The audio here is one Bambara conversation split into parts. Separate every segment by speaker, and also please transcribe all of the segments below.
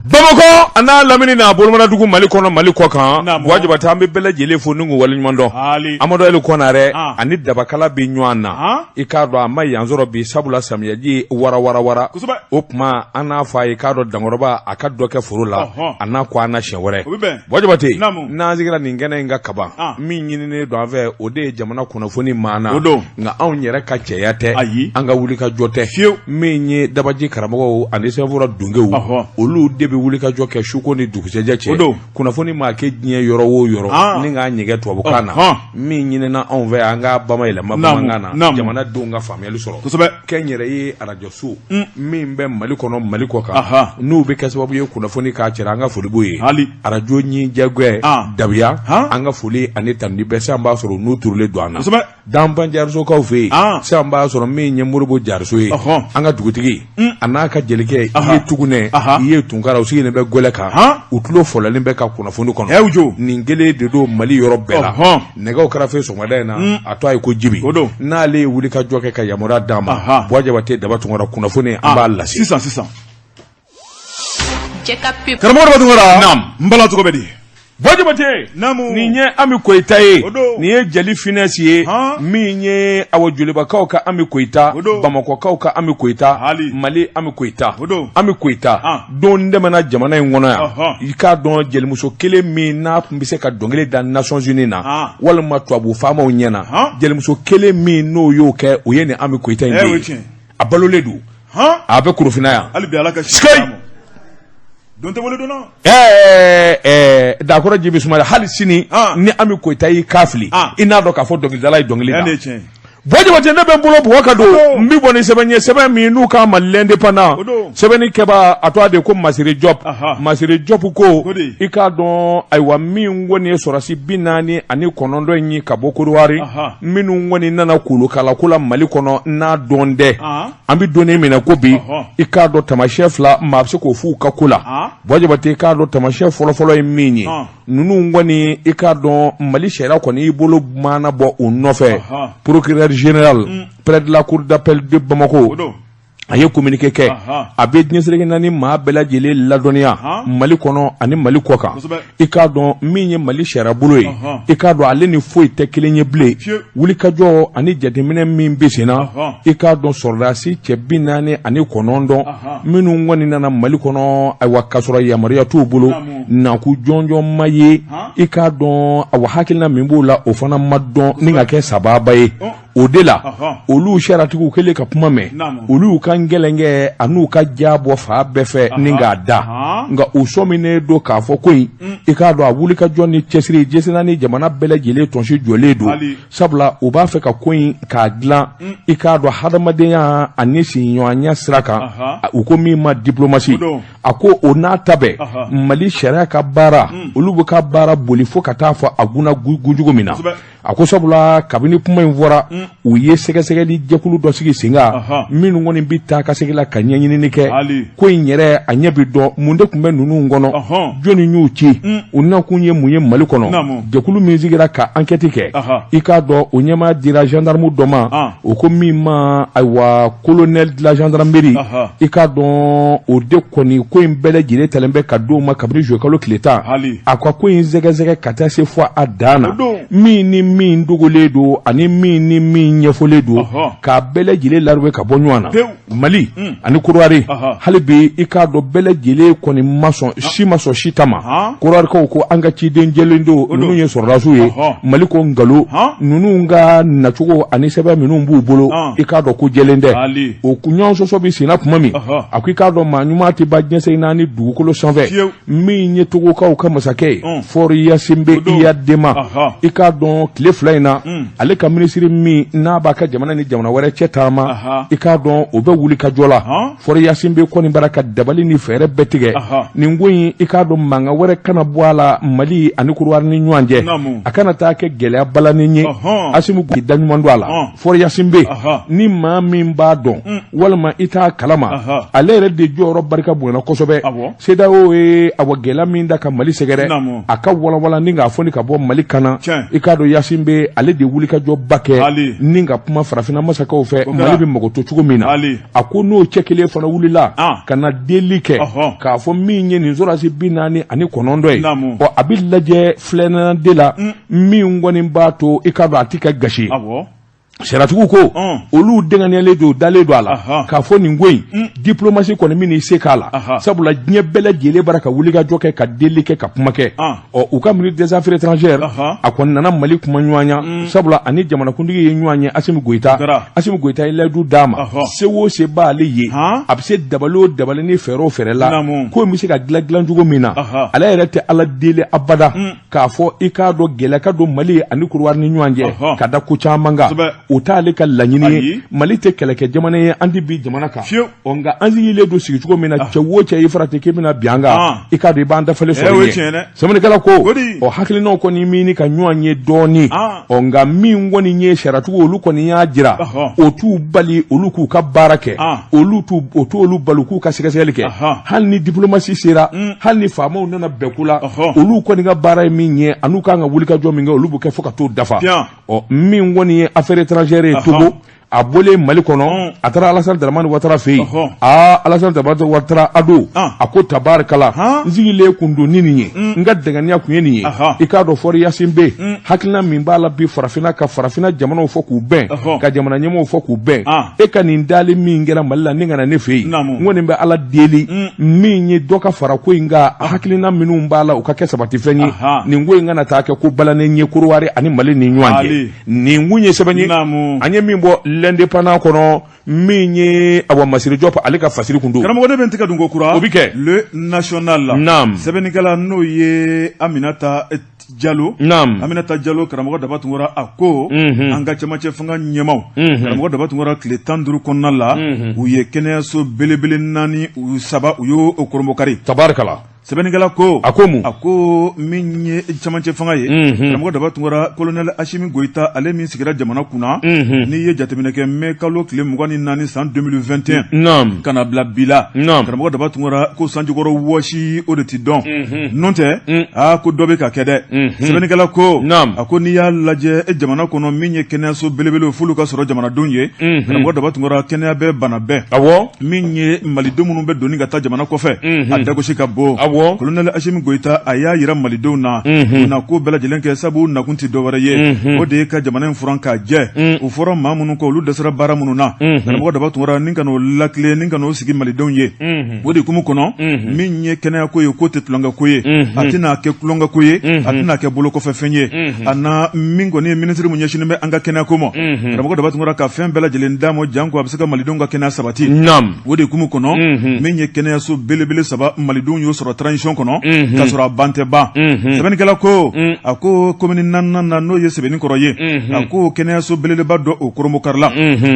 Speaker 1: Bamakɔ a n'a lamini n'a bolomanadugu Mali kɔnɔ Mali kɔ kan Buwa Jabate an bɛ bɛɛ lajɛlen fo ni k'u waleɲuman dɔn Amadu Ali Konarɛ ani dabakala bɛ ɲɔgɔn na i k'a dɔn a ma yan sɔrɔ bi sabula samiyɛji warawara o tuma an n'a fɔ a ye k'a dɔn dankɔrɔba a ka dɔ kɛ foro la a n'a ko an na siɲɛ wɛrɛ Buwa Jabate n'an sigira nin kɛnɛ in kan kaban min ɲininen don an fɛ o de ye jamana kunnafoni maana nka anw yɛrɛ ka cɛya tɛ ayi an ka wulikajɔ tɛ fiyewu min ye dabaji karamɔgɔw ani sɛbɛnfura dungew olu de bɛ wulikajɔ kɛ suko ni dugusɛjɛ cɛ kunnafoni maa kɛ diɲɛ yɔrɔ o yɔrɔ ni k'a ɲɛgɛn tubabukan na min ɲinina anw fɛ an k'a bamayɛlɛma bamanankan na jamanadenw ka faamuyali sɔrɔ kosɛbɛ kɛnyɛrɛye arajoso min bɛ Mali kɔnɔ Mali kɔ kan n'u bɛ kɛ sababu ye kunnafoni k'a cɛra an ka foli b'u ye hali arajo ɲi jɛgɛ dabiya an ka foli ani tanuni bɛɛ se an b'a sɔrɔ n'u turulen don an na kosɛbɛ Danfan jarisokaw fɛ yen sisan b'a sɔrɔ min ye Moribo jariso ye an ka dugutigi a n'a ka jelikɛ i ye Tugunɛ i ye Tunkara u sigilen bɛ gɛlɛ kan u tulo fɔlɔlen bɛ ka kunnafoni kɔnɔ nin kelen de don Mali yɔrɔ bɛɛ la nɛgɛw karafe sɔgɔmada in na a tɔgɔ ye ko Jibi n'ale ye wulikajɔ kɛ ka yamaruya d'an ma Buwa Jabate Daba Tunkara kunnafoni an b'a lase
Speaker 2: sisan sisan Karamɔgɔ Daba Tunkara,
Speaker 1: naamu,
Speaker 2: n bala tɔgɔ bɛ di?
Speaker 1: Buwa Jabate,
Speaker 2: naamu,
Speaker 1: nin ye Ami Koyita ye, o don, nin ye jeli Finɛsi ye, han, min ye awa Jolibakaw ka Ami Koyita, o don, Bamakɔkaw ka Ami Koyita, hali, Mali Ami Koyita, o don, Ami Koyita, an, don tɛmɛna jamana in kɔnɔ yan, ɔhɔn, i k'a dɔn jelimuso kelen min n'a tun bɛ se ka dɔnkili da Nations Unies na, an, walima tubabu faamaw ɲɛna, han, jelimuso kelen min n'o y'o kɛ o ye nin Ami Koyita in de ye, o ye tiɲɛ ye. A balolen don a bɛ Korofina yan
Speaker 2: hali bi Ala ka si don tɛ wele donna
Speaker 1: ɛɛ dakɔrɔ Jibi Sumala hali sini ni Ami Koyita y'i kan fili i n'a dɔn k'a fɔ dɔnkilidala ye dɔnkili da Buwa Jabate ne bɛ n bolo bugɔ ka don n bɛ bɔ ni sɛbɛn ye sɛbɛn min n'u k'a ma l'Indépendant sɛbɛnni kɛbaa a tɔgɔ de ko Masire Jɔp Masire Jɔp ko i k'a dɔn ayiwa min kɔni ye sɔrɔdasi 49 in ye ka bɔ Kodiwari minnu kɔni nana kolokalako la Mali kɔnɔ n'a dɔn tɛ an bɛ don min na ko bi i k'a dɔn taamasiyɛn fila maa bɛ se k'o f'u ka ko la Buwa Jabate i k'a dɔn taamasiyɛn fɔlɔfɔlɔ ye min ye ninnu kɔni i k'a dɔn Mali sariya kɔni y'i bolo maana bɔ u nɔfɛ procureur général près de la cour d'appel de Bamako a ye communiqué kɛ a bɛ diɲɛ seleke naani maa bɛɛ lajɛlen ladɔnniya Mali kɔnɔ ani Mali kɔ kan i k'a dɔn min ye Mali sariyabolo ye i k'a dɔn ale ni foyi tɛ kelen ye bilen wulikajɔ ani jateminɛ min bɛ sen na i k'a dɔn sɔrɔdasi cɛ 49 minnu kɔni nana Mali kɔnɔ ayiwa k'a sɔrɔ yamaruya t'u bolo nakun jɔnjɔn ma ye i k'a dɔn awa hakilina min b'u la o fana ma dɔn ni ka kɛ sababa ye o de la olu sariyatigiw kɛlen ka kuma mɛn olu y'u ka gɛlɛnkɛ an'u ka ja bɔ fan bɛɛ fɛ ni k'a da nka u sɔminen don k'a fɔ ko in i k'a dɔn a wulikajɔ ni cɛsiri diɲɛ ni jamana bɛɛ lajɛlen tɔnsi jɔlen don sabula u b'a fɛ ka ko in k'a dilan i k'a dɔn hadamadenya ani sigiɲɔgɔnya sira kan u ko min ma diplomatie a ko o n'a ta bɛɛ Mali sariya ka baara olu bɛ ka baara boli fo ka taa fɔ a gunna gunjugu min na a ko sabula kabini kuma in fɔra u ye sɛgɛsɛgɛli jɛkulu dɔ sigi sen kan minnu kɔni bɛ taa ka segin la ka ɲɛɲinini kɛ ko in yɛrɛ a ɲɛ bɛ dɔn mun de tun bɛ ninnu kɔnɔ jɔnni y'u ci u nakun ye mun ye Mali kɔnɔ jɛkulu min sigira ka enquête kɛ i k'a dɔn o ɲɛmaa dira gendarme dɔ ma o ko min ma ayiwa colonel de la gendarmerie i k'a dɔn o de kɔni ko in bɛɛ lajɛlen talen bɛ ka d'o ma kabini juillet kalo tile 10 a ka ko in sɛgɛsɛgɛ ka taa se fo a dan na min ni min dogolen don ani min ni min ɲɛfɔlen don k'a bɛɛ lajɛlen laruwe ka bɔ ɲɔgɔn na Mali ani Kodiwari hali bi i k'a dɔn bɛɛ lajɛlen kɔni ma sɔn si ma sɔn si ta ma Kodiwarikaw ko an ka ciden jɛlen don ninnu ye sɔrɔdasiw ye Mali ko nkalon ninnu ka nacogo ani sɛbɛn minnu b'u bolo i k'a dɔn ko jɛlen tɛ o ɲɔgɔn sɔsɔ bɛ senna tuma min a ko i k'a dɔn maa ɲuman tɛ ban diɲɛ seleke naani dugukolo sanfɛ min ye Togokaw ka masakɛ ye Faure Gnassingbé Eyadéma i k'a dɔn tile 2 in na ale ka minisiri min n'a b'a ka jamana ni jamana wɛrɛ cɛ taama i k'a dɔn o bɛ wuli ka jɔ la Faure Gnassingbé kɔni bara ka dabali ni fɛɛrɛ bɛɛ tigɛ nin ko in i k'a dɔn mankan wɛrɛ kana bɔ a la Mali ani Kodiwari ni ɲɔgɔn cɛ a kana taa kɛ gɛlɛya balanin ye Asimi k'i da ɲuman don a la Faure Gnassingbé ni maa min b'a dɔn walima i t'a kalama ale yɛrɛ de jɔyɔrɔ barika bonyana kosɛbɛ CEDEAO ye awa gɛlɛya min da ka Mali sɛgɛrɛ a ka walawala ni k'a fɔ ni ka bɔ Mali kan na i k'a dɔn Gnassingbé ale de wulikajɔba kɛ Ni ka kuma farafinna masakɛw fɛ, Mali bɛ mago to cogo min na. A ko n'o cɛ kelen fana wulila ka na deli kɛ k'a fɔ min ye nin sɔrɔdasi 49 ye, ɔ, a bɛ lajɛ filanan de la min kɔni b'a to i k'a dɔn a tɛ kɛ gasi ye. Sariyatigiw ko olu dɛngɛniyalen don, dalen don a la k'a fɔ nin ko in diplomatie kɔni min n'i se k'a la, sabula diɲɛ bɛɛ lajɛlen bara ka wulikajɔ kɛ, ka deli kɛ, ka kuma kɛ. Ɔ, u ka ministre des affaires étrangères, a kɔni nana Mali kuma ɲɔgɔnya, sabula ani jamanakuntigi ye ɲɔgɔn ye, Asimi Goyita. Asimi Goyita ye layidu d'a ma, se o se b'ale ye, a bɛ se dabali o dabali ni fɛɛrɛ o fɛɛrɛ la, ko in bɛ se ka dilan dilan cogo min na. Ale yɛrɛ tɛ Ala deli abada k'a fɔ i k'a dɔn gɛlɛya ka don Mali ani Korowari ni ɲɔgɔn cɛ ka da ko caman kan. O t'ale ka laɲini ye. Mali tɛ kɛlɛkɛ jamana ye, an tɛ bin jamana kan. Ɔ, nka an sigilen don sigicogo min na, cɛ o cɛ i farati k'i bɛna bin an kan, i k'a dɔn i b'an dafalen sɔrɔ yen. Sɛbɛnnikɛla ko ɔ, hakilinaw kɔni min ka ɲɔgɔn ye dɔɔnin. Ɔ, nka min kɔni ye sariyatigiw, olu kɔni y'a jira, o t'u bali olu k'u ka baara kɛ, olu t'u o t'olu bali k'u ka sɛgɛsɛgɛli kɛ. Hali ni diplomatie sera, hali ni faamaw nana bɛn ko la, olu kɔni ka baara ye min ye an'u kan ka wulikajɔ min kɛ, olu b'o kɛ fo ka t'o dafa. Ɔ, min kɔni ye affaire étrangère ye, Togo, a bɔlen Mali kɔnɔ, a taara Alassane Dramane Ouattara fɛ yen. Aa, Alassane Dramane Ouattara a don, a ko tabarikala, n sigilen kun don ni nin ye, n ka dɛngɛniya kun ye nin ye. I k'a dɔn Faure Gnassingbé, hakilina min b'a la bi farafinna, ka farafinna jamanaw fɔ k'u bɛn, ka jamana ɲɛmɔgɔw fɔ k'u bɛn, e ka nin dali min kɛra Mali la ni ka na ne fɛ yen, n kɔni bɛ Ala deli min ye dɔ ka fara ko in kan, hakilina minnu b'a la, u ka kɛ sabatifɛn ye, nin ko in kana taa kɛ ko balannen ye Korowari ani Mali ni ɲɔgɔn cɛ. Nin kun ye sɛbɛn ye an ye min bɔ L'Indépendant kɔnɔ, min ye Awa Masire Jɔp, ale ka fasiri kun don.
Speaker 2: Karamɔgɔ, ne bɛ n tɛgɛ don ko kura.
Speaker 1: O bɛ kɛ.
Speaker 2: Le National la. Sɛbɛnnikɛla n'o ye Aminata Jalo. Aminata Jalo, karamɔgɔ Daba Tunkara, a ko an ka cɛmancɛ fanga ɲɛmaaw, karamɔgɔ Daba Tunkara, tile 15 kɔnɔna la, u ye kɛnɛyaso belebele naani, u saba, u y'o kurunbonkari.
Speaker 1: Tabarikala.
Speaker 2: Sɛbɛnnikɛla ko
Speaker 1: A ko mun?
Speaker 2: A ko min ye cɛmancɛ fanga ye, karamɔgɔ Daba Tunkara, colonel Asimi Goyita, ale min sigira jamana kunna, n'i ye jateminɛ kɛ mai kalo tile 24 san 2021 ka na bila bi la, karamɔgɔ Daba Tunkara, ko sanjikɔrɔ wɔsi o de tɛ dɔn, n'o tɛ aa ko dɔ bɛ ka kɛ dɛ. Sɛbɛnnikɛla ko a ko n'i y'a lajɛ jamana kɔnɔ, min ye kɛnɛyaso belebele f'olu ka sɔrɔ jamanadenw ye, karamɔgɔ Daba Tunkara, kɛnɛya bɛɛ, bana bɛɛ, min ye malidenw minnu bɛ doni ka taa jamana kɔfɛ, a dagosi ka bon. Colonel Asimi Goyita, a y'a jira malidenw na, u na ko bɛɛ lajɛlen kɛ, sabu nakun tɛ dɔwɛrɛ ye, o de ye ka jamana in furan k'a jɛ. U fɔra maa minnu kɔ, olu dɛsɛra baara minnu na, karamɔgɔ Daba Tunkara, ni ka n'o latilen, ni ka n'o sigi malidenw ye. O de hukumu kɔnɔ, min ye kɛnɛyako ye, ko tɛ tulonkɛko ye, a tɛna kɛ tulonkɛko ye, a tɛna kɛ bolokɔfɛfɛn ye. A na min kɔni ye minisiri min ɲɛsinnen bɛ an ka kɛnɛyako ma, karamɔgɔ Daba Tunkara, ka fɛn bɛɛ lajɛlen d'a ma, janko a bɛ se ka malidenw ka kɛnɛya sabati. O de hukumu kɔnɔ, min ye kɛnɛyaso belebele saba, malidenw y'o sɔrɔ transition kɔnɔ, k'a sɔrɔ a ban tɛ ban. Sɛbɛnnikɛla ko a ko commune naaninan na, n'o ye Sɛbɛnnikɔrɔ ye, a ko kɛnɛyaso belebeleba dɔ, o kurunbonkarila.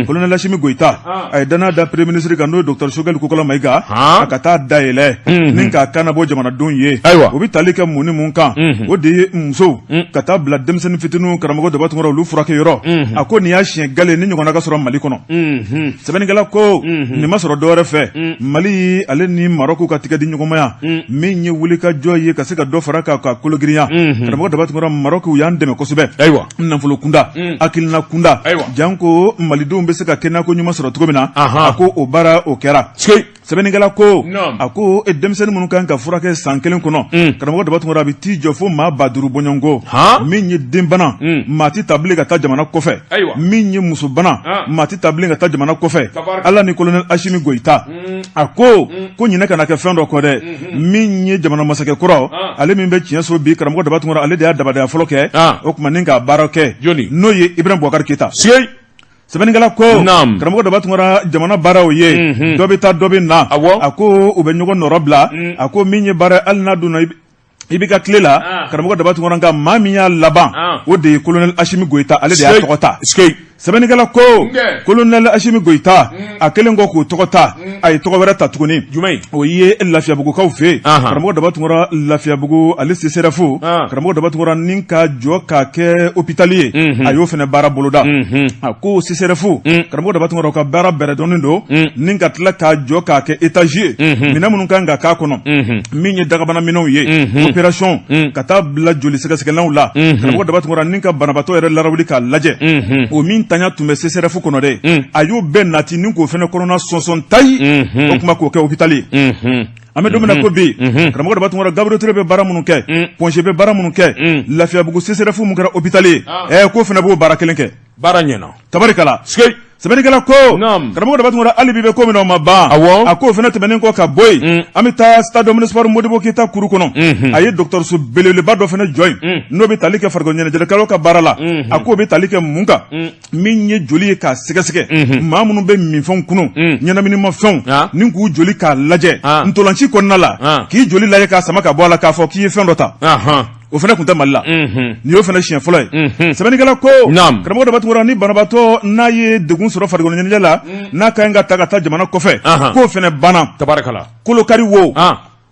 Speaker 2: Colonel Asimi Goyita, a ye danaya da premier ministre kan, n'o ye docteur Choguel Kokala Mayiga, a ka taa dayɛlɛ ni k'a kannabɔ jamanadenw ye.
Speaker 1: Ayiwa.
Speaker 2: O bɛ tali kɛ mun ni mun kan? O de ye musow ka taa bila denmisɛnnin fitininw, karamɔgɔ Daba Tunkara, olu furakɛ yɔrɔ. A ko nin y'a siɲɛ gale ni ɲɔgɔnna ka sɔrɔ Mali kɔnɔ. Sɛbɛnnikɛla ko nin ma sɔrɔ dɔwɛrɛ fɛ, Mali ale ni Marɔku ka tigɛ di ɲɔgɔnmaya, min ye wulikajɔ ye ka se ka dɔ fara k'a ka kologirinya. Karamɔgɔ Daba Tunkara, Marɔku y'an dɛmɛ kosɛbɛ. Nafolo kunda, hakilina kunda, janko malidenw bɛ se ka kɛnɛyako ɲuman sɔrɔ cogo min na, a ko o baara o kɛra. Sɛbɛnnikɛla ko a ko denmisɛnnin minnu kan ka furakɛ san kelen kɔnɔ, karamɔgɔ Daba Tunkara, a bɛ t'i jɔ fo maa 5000 bɔɲɔgɔnko. Min ye denbana, maa tɛ ta bilen ka taa jamana kɔfɛ. Min ye musobana, maa tɛ ta bilen ka taa jamana kɔfɛ. Ala ni colonel Asimi Goyita, a ko ko ɲinɛ kana kɛ fɛn dɔ kɔ dɛ. Min ye jamana masakɛ kɔrɔ, ale min bɛ tiɲɛso bi, karamɔgɔ Daba Tunkara, ale de y'a dabadaya fɔlɔ kɛ o tuma ni k'a baara kɛ, n'o ye Ibrahim Boubacar Keita. Sɛbɛnnikɛla ko karamɔgɔ Daba Tunkara, jamana baaraw ye, dɔ bɛ taa, dɔ bɛ na. A ko u bɛ ɲɔgɔn nɔrɔ bila. A ko min ye baara, hali n'a donna i bɛ ka tile la, karamɔgɔ Daba Tunkara, nka maa min y'a laban, o de ye colonel Asimi Goyita, ale de y'a tɔgɔ ta. Sɛbɛnnikɛla ko colonel Asimi Goyita, a kɛlen kɔ k'o tɔgɔ ta, a ye tɔgɔ wɛrɛ ta tuguni.
Speaker 1: Jumɛn?
Speaker 2: O ye Lafiyabugukaw fɛ yen, karamɔgɔ Daba Tunkara, Lafiyabugu ale CSRéf, karamɔgɔ Daba Tunkara, ni ka jɔ k'a kɛ hôpital ye, a y'o fana baara boloda. A ko CSRéf, karamɔgɔ Daba Tunkara, ka baara bɛrɛ dɔnnen don, ni ka tila k'a jɔ k'a kɛ étage ye, minɛn minnu kan ka k'a kɔnɔ, min ye dagabana minɛnw ye, opération, ka taa bila joli sɛgɛsɛgɛlanw la, karamɔgɔ Daba Tunkara, ni ka banabaatɔ yɛrɛ larawuli k'a lajɛ, o min min tanya tun bɛ CSRéf kɔnɔ dɛ, a y'o bɛɛ nati ni k'o fana kɔnɔna sɔnsɔn tayi, o tuma k'o kɛ hôpital ye. An bɛ don min na ko bi, karamɔgɔ Daba Tunkara, Gabriel Touré bɛ baara minnu kɛ, Point G bɛ baara minnu kɛ, Lafiyabugu CSRéf min kɛra hôpital ye, k'o fana b'o baara kelen kɛ.
Speaker 1: Baara ɲɛna.
Speaker 2: Tabarikala. Sɛbɛnnikɛla ko, karamɔgɔ Daba Tunkara, hali bi bɛ ko min na, o ma ban. A k'o fana tɛmɛnen kɔ ka bɔ yen, an bɛ taa stade omnisport Modibo Keyita kuru kɔnɔ. A ye dɔgɔtɔrɔso belebeleba dɔ fana jɔ yen, n'o bɛ tali kɛ farikolo ɲɛnajɛkɛlaw ka baara la. A k'o bɛ tali kɛ mun kan? Min ye joli ye k'a sɛgɛsɛgɛ, maa minnu bɛ minfɛnw kunu, ɲɛnaminimafɛnw, ni k'u joli k'a lajɛ ntolanci kɔnɔna la, k'i joli lajɛ k'a sama ka bɔ a la k'a fɔ k'i ye fɛn dɔ ta, o fana tun tɛ Mali la. Nin y'o fana siɲɛ fɔlɔ ye. Sɛbɛnnikɛla ko, karamɔgɔ Daba Tunkara, ni banabaatɔ n'a ye degun sɔrɔ farikolo ɲɛnajɛ la, n'a ka ɲi ka ta ka taa jamana kɔfɛ, k'o fana banna.
Speaker 1: Tabarikala.
Speaker 2: Kolokari wo,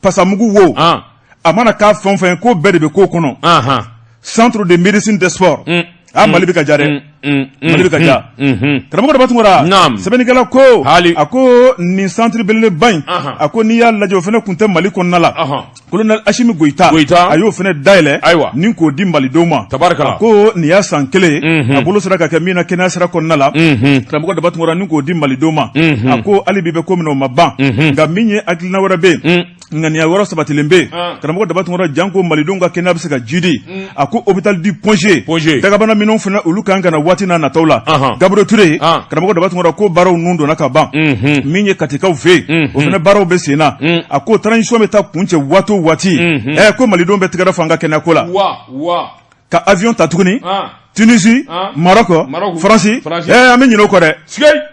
Speaker 2: pasamugu wo, a mana k'a fɛn o fɛn ye, k'o bɛɛ de bɛ k'o kɔnɔ. Centre de médecine des sports. A Mali bɛ ka ja dɛ, Mali bɛ ka ja. Karamɔgɔ Daba Tunkara, sɛbɛnnikɛla ko, a ko nin centre belebeleba in, a ko n'i y'a lajɛ, o fana tun tɛ Mali kɔnɔna la. Colonel Asimi Goyita, a y'o fana dayɛlɛ ni k'o di Malidenw ma.
Speaker 1: Tabarikala.
Speaker 2: A ko nin y'a san kelen ye a bolo sera ka kɛ min na kɛnɛya sira kɔnɔna la, karamɔgɔ Daba Tunkara, ni k'o di Malidenw ma. A ko hali bi bɛ ko min na, o ma ban, nka min ye hakilina wɛrɛ bɛ yen, ŋaniya wɛrɛ sabatilen bɛ yen, karamɔgɔ Daba Tunkara, janko Malidenw ka kɛnɛya bɛ se ka jidi. A ko hôpital du Point G, dagabana minɛnw fana, olu kan ka na waati n'a nataw la. Gabriel Touré, karamɔgɔ Daba Tunkara, ko baaraw nun donna ka ban. Min ye Katikaw fɛ yen, o fana baaraw bɛ sen na. A ko transition bɛ taa kuncɛ waati o waati, ko Malidenw bɛ tɛgɛrɛ fɔ an ka kɛnɛya ko la, ka avion ta tuguni Tunisie, Maroc, Faransi, an bɛ ɲinɛ o kɔ dɛ.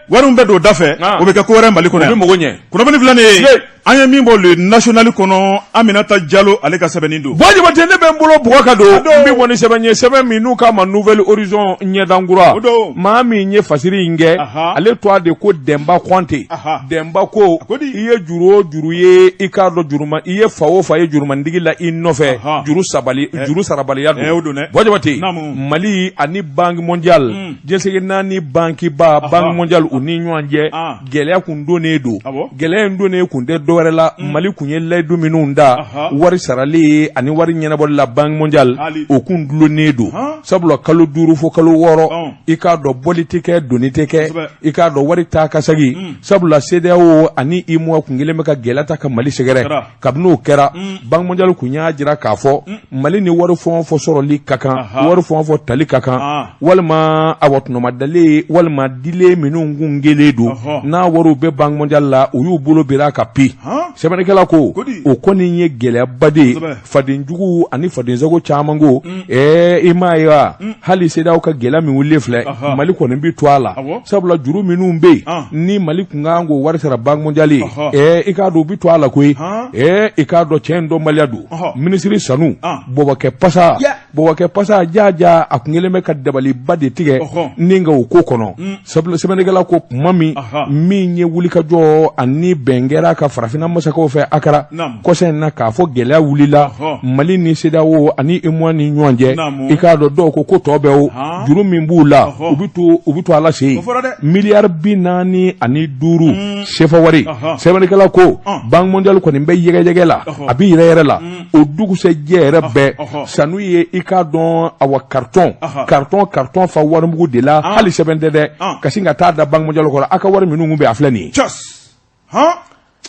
Speaker 2: Wari min bɛ don o da fɛ, o bɛ kɛ ko wɛrɛ Mali kɔnɔ yan. Kunnafoni filɛ nin ye, an ye min bɔ Le National kɔnɔ, Aminata Jalo, ale ka sɛbɛnni don.
Speaker 1: Buwa Jabate, ne bɛ n bolo bugɔ ka don, n bɛ bɔ ni sɛbɛn ye, sɛbɛn min n'u k'a ma Nouvel Horizon, ɲɛdankura. Maa min ye fasiri in kɛ, ale tɔgɔ de ko Dɛnba Kɔnte. Dɛnba ko, i ye juru o juru ye, i k'a dɔn juruma, i ye fa o fa ye jurumandigi la i nɔfɛ, juru sabali, juru sarabaliya don. Buwa Jabate, Mali ani Banque mondiale, diɲɛ naani bankiba Banque mondiale, u ni ɲɔgɔn cɛ gɛlɛya kun donnen don. Gɛlɛya in donnen kun tɛ dɔwɛrɛ la, Mali kun ye layidu minnu da wari sarali ye ani wari ɲɛnabɔli la Banque mondiale, o kun dulonnen don, sabula kalo 5 fo kalo 6, i k'a dɔn bɔli tɛ kɛ, doni tɛ kɛ, i k'a dɔn wari taa ka segin, sabula CEDEAO ani UEMOA kun kɛlen bɛ ka gɛlɛya ta ka Mali sɛgɛrɛ. Kabini o kɛra, Banque mondiale kun y'a jira k'a fɔ Mali ni wari fɛn o fɛn sɔrɔli ka kan, wari fɛn o fɛn tali ka kan, walima awa tɔnɔmadalen walima dilen minnu kun kɛlen don, n'a wariw bɛ Banque mondiale la, u y'u bolo biri ka pi. Sɛbɛnnikɛla ko o kɔni ye gɛlɛyaba de ye. Fadenjugu ani fadensago caman ko, ɛɛ, i m'a ye wa, hali CEDEAO ka gɛlɛya min wulilen filɛ, Mali kɔni bɛ to a la, sabula juru minnu bɛ yen ni Mali kun kan k'o wari sara Banque mondiale ye, ɛɛ, i k'a dɔn u bɛ to a la koyi. Ɛɛ, i k'a dɔn cɛ in dɔnbaliya don. Minisiri Sanu Bɔbɔkɛ Pasa, Bɔbɔkɛ Pasa jaja, a kun kɛlen bɛ ka dabaliba de tigɛ ni ka o ko kɔnɔ. Sabula sɛbɛnnikɛla ko kuma min ye wulikajɔ ani bɛn kɛra ka farafinna masakɛw fɛ Akara kɔsa in na, k'a fɔ gɛlɛya wulila Mali ni CEDEAO ani UEMOA ni ɲɔgɔn cɛ, i k'a dɔn dɔw ko tɔ bɛɛ o juru min b'u la, u bɛ to ala se miliyari 45 sefa wari. Sɛbɛnnikɛla ko Banque mondiale kɔni bɛ yɛgɛyɛgɛ la, a bɛ yɛrɛ yɛrɛ la. O dugusɛjɛ yɛrɛ bɛɛ, Sanu ye, i k'a dɔn awa carton carton carton fa warimugu de la, hali sɛbɛn tɛ dɛ, ka sin ka taa da Banque mondiale kɔrɔ, a ka wari minnu bɛ a filɛ nin ye.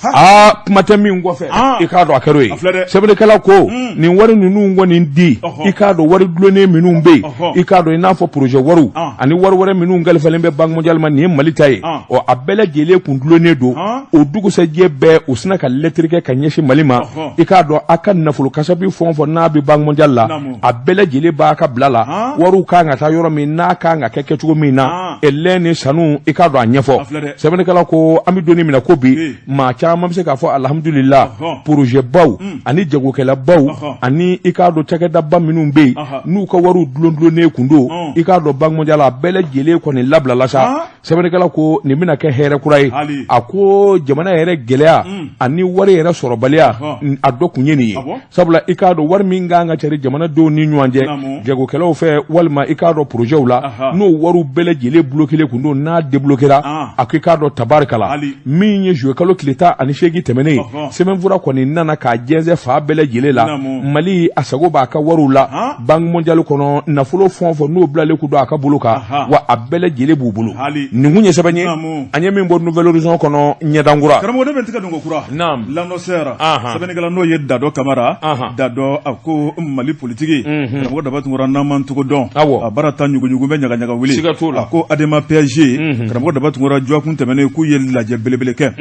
Speaker 1: Aa, kuma tɛ min kɔfɛ, i k'a dɔn a kɛra o ye. Sɛbɛnnikɛla ko nin wari ninnu kɔni di, i k'a dɔn wari dulonnen minnu bɛ yen, i k'a dɔn i n'a fɔ projet wariw ani wari wɛrɛ minnu kalifalen bɛ Banque mondiale ma, nin ye Mali ta ye, ɔ, a bɛɛ lajɛlen kun dulonnen don. O dugusɛjɛ bɛɛ, u sina ka lɛtiri kɛ ka ɲɛsin Mali ma, i k'a dɔn a ka nafolo kasabi fɛn o fɛn n'a bɛ Banque mondiale la, a bɛɛ lajɛlen b'a ka bila la, wariw kan ka taa yɔrɔ min n'a kan ka kɛ kɛcogo min na, ɛlɛn ni Sanu, i k'a dɔn a ɲɛfɔ. Sɛbɛnnikɛla ko an bɛ don min na ko bi, maa caman bɛ se k'a fɔ alihamudulila, projet baw ani jagokɛlabaw ani i k'a dɔn cakɛdaba minnu bɛ yen n'u ka wariw dulon-dulonnen kun don, i k'a dɔn Banque mondiale, a bɛɛ lajɛlen kɔni labilala sa. Sɛbɛnnikɛla ko nin bɛna kɛ hɛrɛ kura ye. A ko jamana yɛrɛ gɛlɛya ani wari yɛrɛ sɔrɔbaliya, a dɔ kun ye nin ye, sabula i k'a dɔn wari min kan ka cari jamanadenw ni ɲɔgɔn cɛ jagokɛlaw fɛ walima i k'a dɔn porozɛw la, n'o wariw bɛɛ lajɛlen bloquélen kun don, n'a débloquéra, a ko i k'a dɔn tabarikala. Min ye juillet kalo tile 14 2018 tɛmɛnen, sɛbɛnfura kɔni nana k'a jɛnsɛn fan bɛɛ lajɛlen la. Mali a sago b'a ka wariw la Banque mondiale kɔnɔ, nafolo fɛn o fɛn n'o bilalen kun don a ka bolo kan, wa a bɛɛ lajɛlen b'u bolo. Nin kun ye sɛbɛn ye an ye min bɔ Nouvel Horizon kɔnɔ, ɲɛdankura.
Speaker 2: Karamɔgɔ, ne bɛ n tɛgɛ don ko kura L'Annonceur, sɛbɛnnikɛla n'o ye Dadɔ Kamara. Dadɔ a ko Mali politiki, karamɔgɔ Daba Tunkara, n'an m'an cogo dɔn, a baara ta ɲuguɲugu bɛ ɲagaɲaga wuli. A ko ADEMA PSG, karamɔgɔ Daba Tunkara, dɔgɔkun tɛmɛnen k'u ye lajɛ belebele kɛ.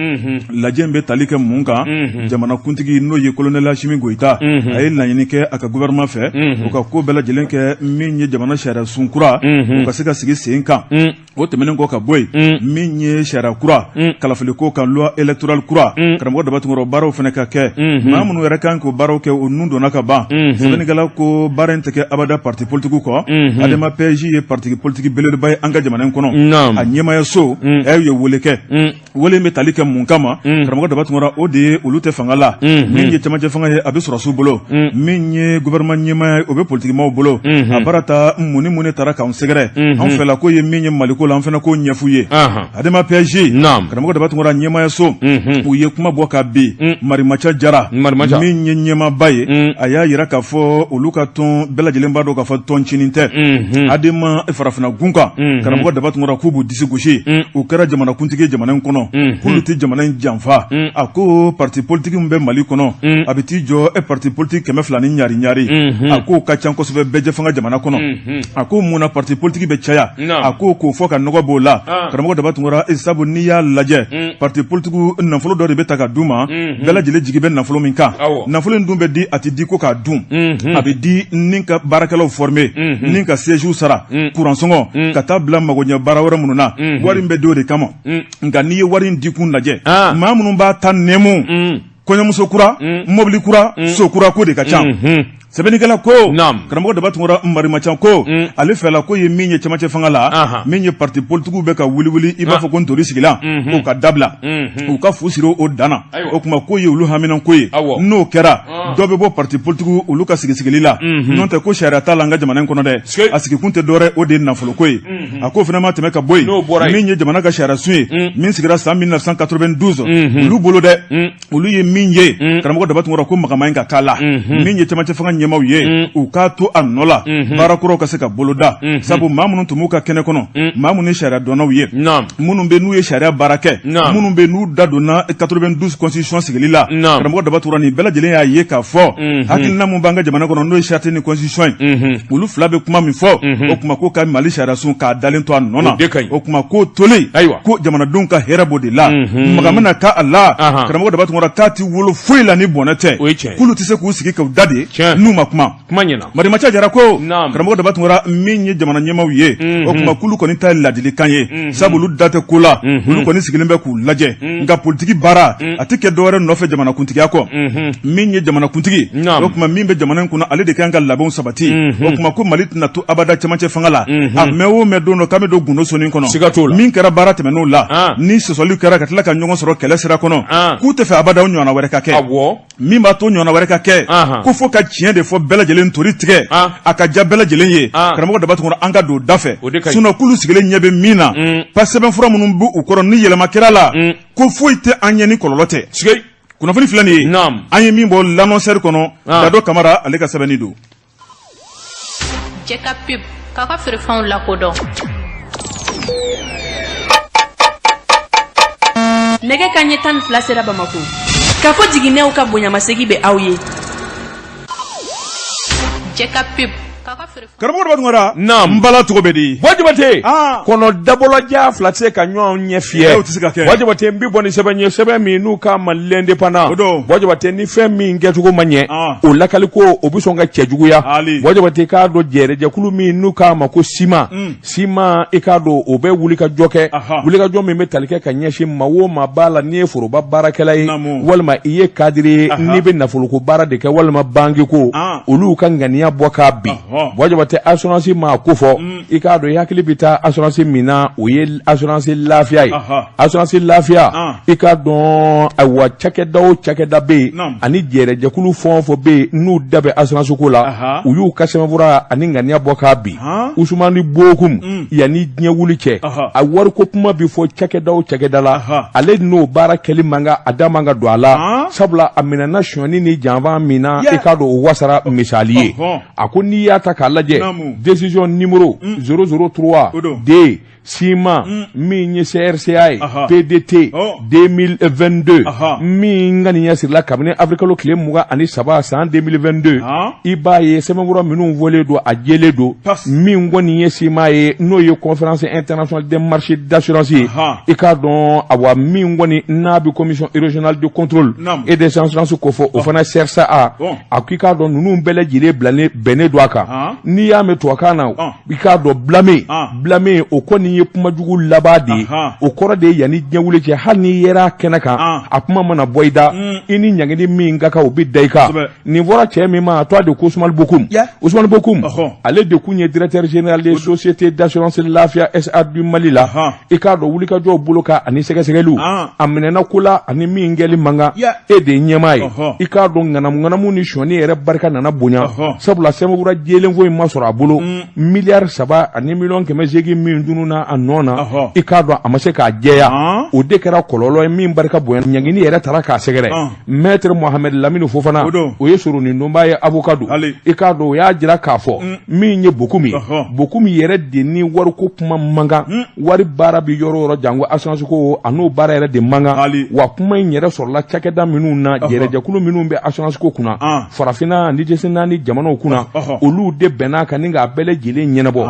Speaker 2: Lajɛ in bɛ tali kɛ mun kan? Jamanakuntigi n'o ye colonel Asimi Goyita, a ye laɲini kɛ a ka gouvernement fɛ, u ka ko bɛɛ lajɛlen kɛ min ye jamana sariya sun kura, u ka se ka sigi sen kan. O tɛmɛnen kɔ ka bɔ yen, min ye sariya kura kalafiliko kan, loi électorale kura, karamɔgɔ Daba Tunkara, baaraw fana ka kɛ. Maa minnu yɛrɛ kan k'o baaraw kɛ, o nun donna ka ban. Sɛbɛnnikɛla ko baara in tɛ kɛ abada parti politique kɔ. ADEMA PSG ye parti politique belebeleba ye an ka jamana in kɔnɔ. A ɲɛmaayaso ye wele kɛ. Wele bɛ tali kɛ mun kama? Karamɔgɔ Daba Tunkara, o de ye olu tɛ fanga la. Min ye cɛmancɛ fanga ye, a bɛ sɔrɔsiw bolo. Min ye gouvernement ɲɛmaaya ye, o bɛ politikimaw bolo. A baara ta mun ni mun ne taara k'anw sɛgɛrɛ? Anw fɛla ko ye min ye Maliko la, an fana k'o ɲɛf'u ye. ADEMA PSG, karamɔgɔ Daba Tunkara, ɲɛmaayaso, u ye kuma bɔ ka bin. Marimaca Jara min ye ɲɛmaaba ye, a y'a jira k'a fɔ olu ka tɔn bɛɛ lajɛlen b'a dɔn k'a fɔ tɔn cinin tɛ. ADEMA farafinna gun kan, karamɔgɔ Daba Tunkara, k'u b'u disi gosi, u kɛra jamanakuntigi jamana in kɔnɔ, k'olu tɛ jamana in janfa. A ko parti politique min bɛ Mali kɔnɔ, a bɛ t'i jɔ e parti politique 200 ni ɲari ɲari. A k'o ka ca kosɛbɛ bɛɛjɛ fanga jamana kɔnɔ. A ko mun na parti politique bɛ caya? A ko k'o fɔ ka nɔgɔ b'o la, karamɔgɔ Daba Tunkara, sabu n'i y'a lajɛ, parti politique nafolo dɔ de bɛ ta ka d'u ma, bɛɛ lajɛlen jigi bɛ nafolo min kan. Nafolo in dun bɛ di, a tɛ di ko k'a dun. A bɛ di ni ka baarakɛlaw former, ni ka siège sara, kuransɔngɔ, ka taa bila magoɲɛ baara wɛrɛ minnu na. Wari in bɛ di o de kama. Nka n'i ye wari in dikun lajɛ, maa minnu b'a ta nɛmu, kɔɲɔmuso kura, mobili kura, so kura ko de ka ca. Sɛbɛnnikɛla ko, karamɔgɔ Daba Tunkara, Marimaca ko ale fɛla ko ye min ye cɛmancɛ fanga la, min ye parti politigiw bɛ ka wuli wuli i b'a fɔ ko ntori sigilan, k'u ka dabila, u ka fu siri o dan na. O tuma k'o ye olu haminanko ye. N'o kɛra, dɔ bɛ bɔ parti politigiw olu ka sigisigili la. N'o tɛ ko sariya t'a la an ka jamana in kɔnɔ dɛ, a sigikun tɛ dɔwɛrɛ, o de ye nafoloko ye. A k'o fana ma tɛmɛ ka bɔ yen, min ye jamana ka sariya sun ye min sigira san 1992, olu bolo dɛ, olu ye min ye, karamɔgɔ Daba Tunkara, ko maga man ɲi ka k'a la. Min ye cɛmancɛ fanga ɲɛmaaw ye, u k'a to a nɔ la, baara kuraw ka se ka boloda, sabu maa minnu tun b'u ka kɛnɛ kɔnɔ, maa minnu ye sariya dɔnnaw ye, minnu bɛ n'u ye sariya baara kɛ, minnu bɛ n'u da donna 92 constitution sigili la, karamɔgɔ Daba Tunkara, nin bɛɛ lajɛlen y'a ye k'a fɔ hakilina min b'an ka jamana kɔnɔ, n'o ye charte ni constitution ye, olu fila bɛ kuma min fɔ. O tuma ko ka Mali sariya sun k'a dalen to a nɔ na, o tuma k'o tolen, ko jamanadenw ka hɛrɛ b'o de la, maga mana k'a la, karamɔgɔ Daba Tunkara, k'a tɛ wolo foyi la ni bɔnɛ tɛ. K'olu tɛ se k'u sigi k'u da de n'u ma kuma. Marimaca Jara ko, karamɔgɔ Daba Tunkara, min ye jamana ɲɛmaaw ye, o tuma k'olu kɔni ta ye ladilikan ye, sabu olu da tɛ ko la, olu kɔni sigilen bɛ k'u lajɛ. Nka politiki baara a tɛ kɛ dɔwɛrɛ nɔfɛ jamanakuntigiya kɔ. Min ye jamanakuntigi, o tuma min bɛ jamana in kunna, ale de kan ka labɛnw sabati. O tuma ko Mali tɛna to abada cɛmancɛ fanga la. A mɛn o mɛn, don dɔ k'an bɛ don gundo sonin kɔnɔ.
Speaker 1: Siga t'o la.
Speaker 2: Min kɛra baara tɛmɛnenw la, ni sɔsɔli kɛra ka tila ka ɲɔgɔn sɔrɔ kɛlɛ sira kɔnɔ, k'u tɛ fɛ abada o ɲɔgɔnna wɛrɛ ka kɛ. Min b'a to ɲɔgɔnna wɛrɛ ka kɛ, ko fo ka tiɲɛ de fɔ bɛɛ lajɛlen, tori tigɛ a ka diya bɛɛ lajɛlen ye. Karamɔgɔ Daba Tunkara, an ka don da fɛ, sinon k'olu sigilen ɲɛ bɛ min na, pa sɛbɛnfura minnu b'u kɔrɔ ni yɛlɛma kɛra la, ko foyi tɛ an ɲɛ ni kɔlɔlɔ tɛ. Kunnafoni filɛ nin ye an ye min bɔ L'Annonceur kɔnɔ. Dado Kamara, ale ka sɛbɛnni don.
Speaker 3: Cɛ ka pub k'a ka feerefɛnw lakodɔn.
Speaker 4: Nɛgɛ kanɲɛ 12 sera Bamakɔ. Kafo jiginɛw ka bonyamasegin bɛ aw ye.
Speaker 3: Cɛ ka pub k'a ka feere
Speaker 2: Karamɔgɔ Daba Tunkara.
Speaker 1: Naam.
Speaker 2: N bala cogo bɛ di?
Speaker 1: Buwa Jabate.
Speaker 2: Ah.
Speaker 1: Kɔnɔ dabɔlɔja fila tɛ se ka ɲɔgɔn ɲɛ fiyɛ.
Speaker 2: O tɛ se ka kɛ.
Speaker 1: Buwa Jabate, n bɛ bɔ ni sɛbɛn ye, sɛbɛn min n'u k'a ma L'Indépendant.
Speaker 2: O don.
Speaker 1: Buwa Jabate, ni fɛn min kɛcogo ma ɲɛ.
Speaker 2: Ah.
Speaker 1: O lakaliko o bɛ sɔn ka cɛjuguya.
Speaker 2: Ali.
Speaker 1: Buwa Jabate, k'a dɔn jɛrɛjɛkulu min n'u k'a ma ko SIMA. SIMA, i k'a dɔn o bɛ wulikajɔ kɛ.
Speaker 2: Aha.
Speaker 1: Wulikajɔ min bɛ tali kɛ ka ɲɛsin maa o maa b'a la n'i ye foroba baarakɛla ye.
Speaker 2: Naamu.
Speaker 1: Walima i ye kadiri ye
Speaker 2: Aha.
Speaker 1: n'i bɛ nafoloko baara de kɛ walima bankiko.
Speaker 2: Ah.
Speaker 1: Olu ka ŋaniya bɔ k'a bin.
Speaker 2: Ɔhɔ.
Speaker 1: Buwa Jabate assurance maa ko fɔ i k'a dɔn i hakili bɛ taa assurance min na o ye assurance lafiya ye assurance lafiya i k'a dɔn ayiwa cakɛda o cakɛda bɛ yen ani jɛrɛjɛkulu fɛn o fɛn bɛ yen n'u da bɛ assurance ko la u y'u ka sɛbɛnfura ani ŋaniya bɔ k'a bin Usumani Bokum yanni diɲɛ wuli cɛ a wariko kuma bɛ fɔ cakɛda o cakɛda la ale n'o baara kɛli man kan a da man ka don a la sabula a minɛna sonyani ni janfa min na i k'a dɔn o wasara misali ye a ko n'i y'a ta k'a lajɛ décision numéro 003 D CIMA min ye CRCA ye PDT 2022 min ŋaniya sirila kabini avril kalo tile 23 san 2022 i b'a ye sɛbɛnfura minnu fɔlen don a jɛlen don min kɔni ye CIMA ye n'o ye conférence internationale des marchés d'assurance ye i k'a dɔn awa min kɔni n'a bɛ commission régionale de contrôle et des assurances kofɔ o fana CRCA a ko i k'a dɔn ninnu bɛɛ lajɛlen bilalen bɛnnen don a kan n'i y'a mɛn tubabukan na i k'a dɔn blâmer blâmer o kɔni ye kumajugu laban de ye o kɔrɔ de ye yanni diɲɛ wuli cɛ hali n'i yera a kɛnɛ kan a kuma mana bɔ i da i ni ɲangini min ka kan o bɛ da i kan nin fɔra cɛ min ma a tɔgɔ de ko Usumani Bokum Usumani Bokum ale de kun ye directeur général de société d'assurance Lafiya SA du Mali la i k'a dɔn wulikajɔw bolo kan ani sɛgɛsɛgɛliw a minɛna ko la ani min kɛli man kan e de ye ɲɛmaa ye i k'a dɔn ŋanamuŋanamu ni sonyani yɛrɛ barika nana bonya sabula sɛbɛnfura jɛlen foyi ma sɔrɔ a bolo miliyari 3 ani miliyɔn 800 min tununna a nɔ na i k'a dɔn a ma se k'a jɛya o de kɛra kɔlɔlɔ ye min barika bonya ɲangini yɛrɛ taara k'a sɛgɛrɛ maître Mohamed Lamine Fofana o ye soronadonbaa ye avocat don i k'a dɔn o y'a jira k'a fɔ min ye Bokum ye Bokum yɛrɛ de ni wariko kuma man kan wari baara bɛ yɔrɔ o yɔrɔ janko assurance ko a n'o baara yɛrɛ de man kan wa kuma in yɛrɛ sɔrɔla cakɛda minnu na jɛrɛjɛkulu minnu bɛ assurance ko kunna farafinna ani jɛse naani jamanaw kunna olu de bɛn'a kan ni k'a bɛɛ lajɛlen ɲɛnabɔ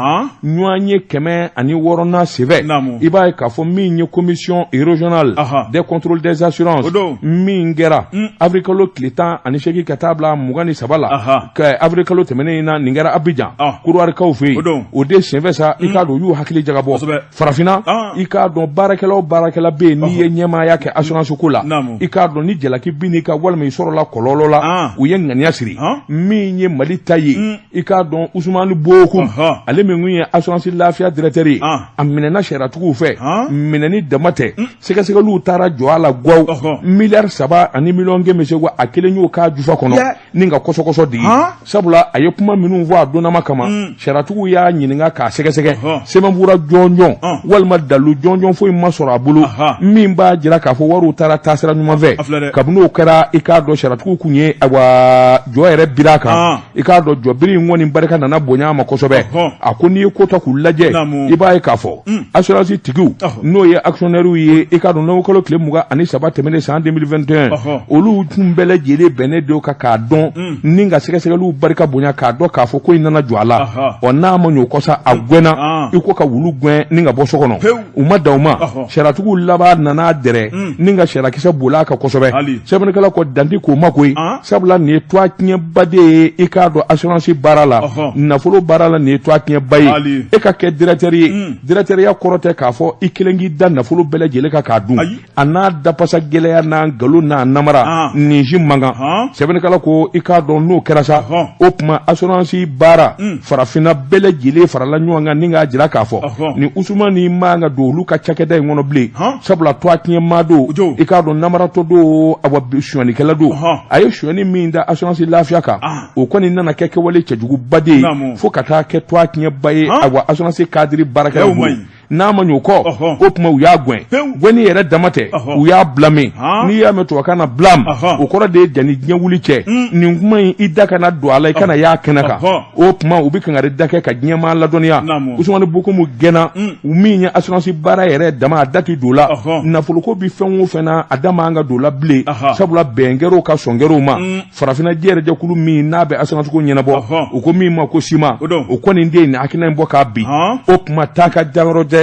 Speaker 1: ɲɔgɔn ye 106nan senfɛ i b'a ye k'a fɔ min ye commission régionale des contrôles des assurances min kɛra avril kalo tile 18 ka taa bila 23 la avril kalo tɛmɛnen in na nin kɛra Abidjan Kodiwarikaw fɛ yen o de senfɛ sa i k'a dɔn u y'u hakili jagabɔ farafinna i k'a dɔn baarakɛla o baarakɛla bɛ yen n'i ye ɲɛmaaya kɛ assurance ko la i k'a dɔn ni jalaki binn'i kan walima i sɔrɔla kɔlɔlɔ la u ye ŋaniya siri min ye Mali ta ye i k'a dɔn Usumani Bokum ale min kun ye assurance lafiya directeur ye a minɛna sariyatigiw fɛ minɛni dama tɛ sɛgɛsɛgɛliw taara jɔ a la gawu miliyari 3 ani miliyɔn 800 a kelen y'o k'a jufa kɔnɔ ni ka kɔsɔkɔsɔ digi sabula a ye kuma minnu fɔ a donnama kama sariyatigiw y'a ɲininka k'a sɛgɛsɛgɛ sɛbɛnfura jɔnjɔn walima dalu jɔnjɔn foyi ma sɔrɔ a bolo min b'a jira k'a fɔ wariw taara taasira ɲuman fɛ kabini o kɛra i k'a dɔn sariyatigiw kun ye ayiwa jɔ yɛrɛ biri a kan i k'a dɔn jɔbiri in kɔni barika nana bonya a ma kosɛbɛ a ko n'i ye ko ta k'u lajɛ i b'a ye k'a fɔ assurance tigiw n'o ye actionnaires ye i k'a dɔn novembre kalo tile 23 tɛmɛnen san 2021 olu tun bɛɛ lajɛlen bɛnnen don kan k'a dɔn ni ka sɛgɛsɛgɛliw barika bonya k'a dɔn k'a fɔ ko in nana jɔ a la ɔ n'a ma ɲɛ o kɔ sa a gɛnna i ko ka wulu gɛn ni ka bɔ so kɔnɔ u ma dan o ma sariyatigiw laban nana dɛrɛ ni ka sariyakisɛ boli a kan kosɛbɛ sɛbɛnnikɛla ko danti k'o ma koyi sabula nin ye tɔgɔ tiɲɛba de ye i k'a dɔn assurance baara la nafolo baara la nin ye tɔgɔ tiɲɛba ye e ka kɛ directeur ye directeurya kɔrɔ tɛ k'a fɔ i kelen k'i da nafolo bɛɛ lajɛlen kan k'a dun a n'a dapasa gɛlɛya n'a nkalon n'a namara nin si man kan sɛbɛnnikɛla ko i k'a dɔn n'o kɛra sa o tuma assurance baara farafinna bɛɛ lajɛlen farala ɲɔgɔn kan ni k'a jira k'a fɔ ni Usumani man ka don olu ka cakɛda in kɔnɔ bilen sabula tɔgɔ tiɲɛ maa don i k'a dɔn namaratɔ don awa sonyɛnikɛla don a ye sonyɛni min da assurance lafiya kan o kɔni nana kɛ kɛwale cɛjuguba de ye fo ka taa kɛ tɔgɔ tiɲɛba ye awa assurance cadre baarakɛlaw bolo n'a ma ɲɛ o kɔ o tuma u y'a gɛn gɛnni yɛrɛ dama tɛ u y'a blâmer n'i y'a mɛn tubabukan na blâme o kɔrɔ de ye janni diɲɛ wuli cɛ nin kuma in i da kana don a la i kana y'a kɛnɛ kan o tuma u bɛ kangari da kɛ ka diɲɛmaa ladɔnniya Usumani Bokumu gɛnna min ye assurance baara yɛrɛ dama a da tɛ don la nafoloko bɛ fɛn o fɛn na a da man ka don la bilen sabula bɛn kɛr'o kan sɔn kɛr'o ma farafinna jɛrɛjɛkulu min n'a bɛ assurance ko ɲɛnabɔ u ko min ma ko CIMA o kɔni de ye nin hakilina in bɔ k'a bin o tuma taa ka danyɔrɔ tɛ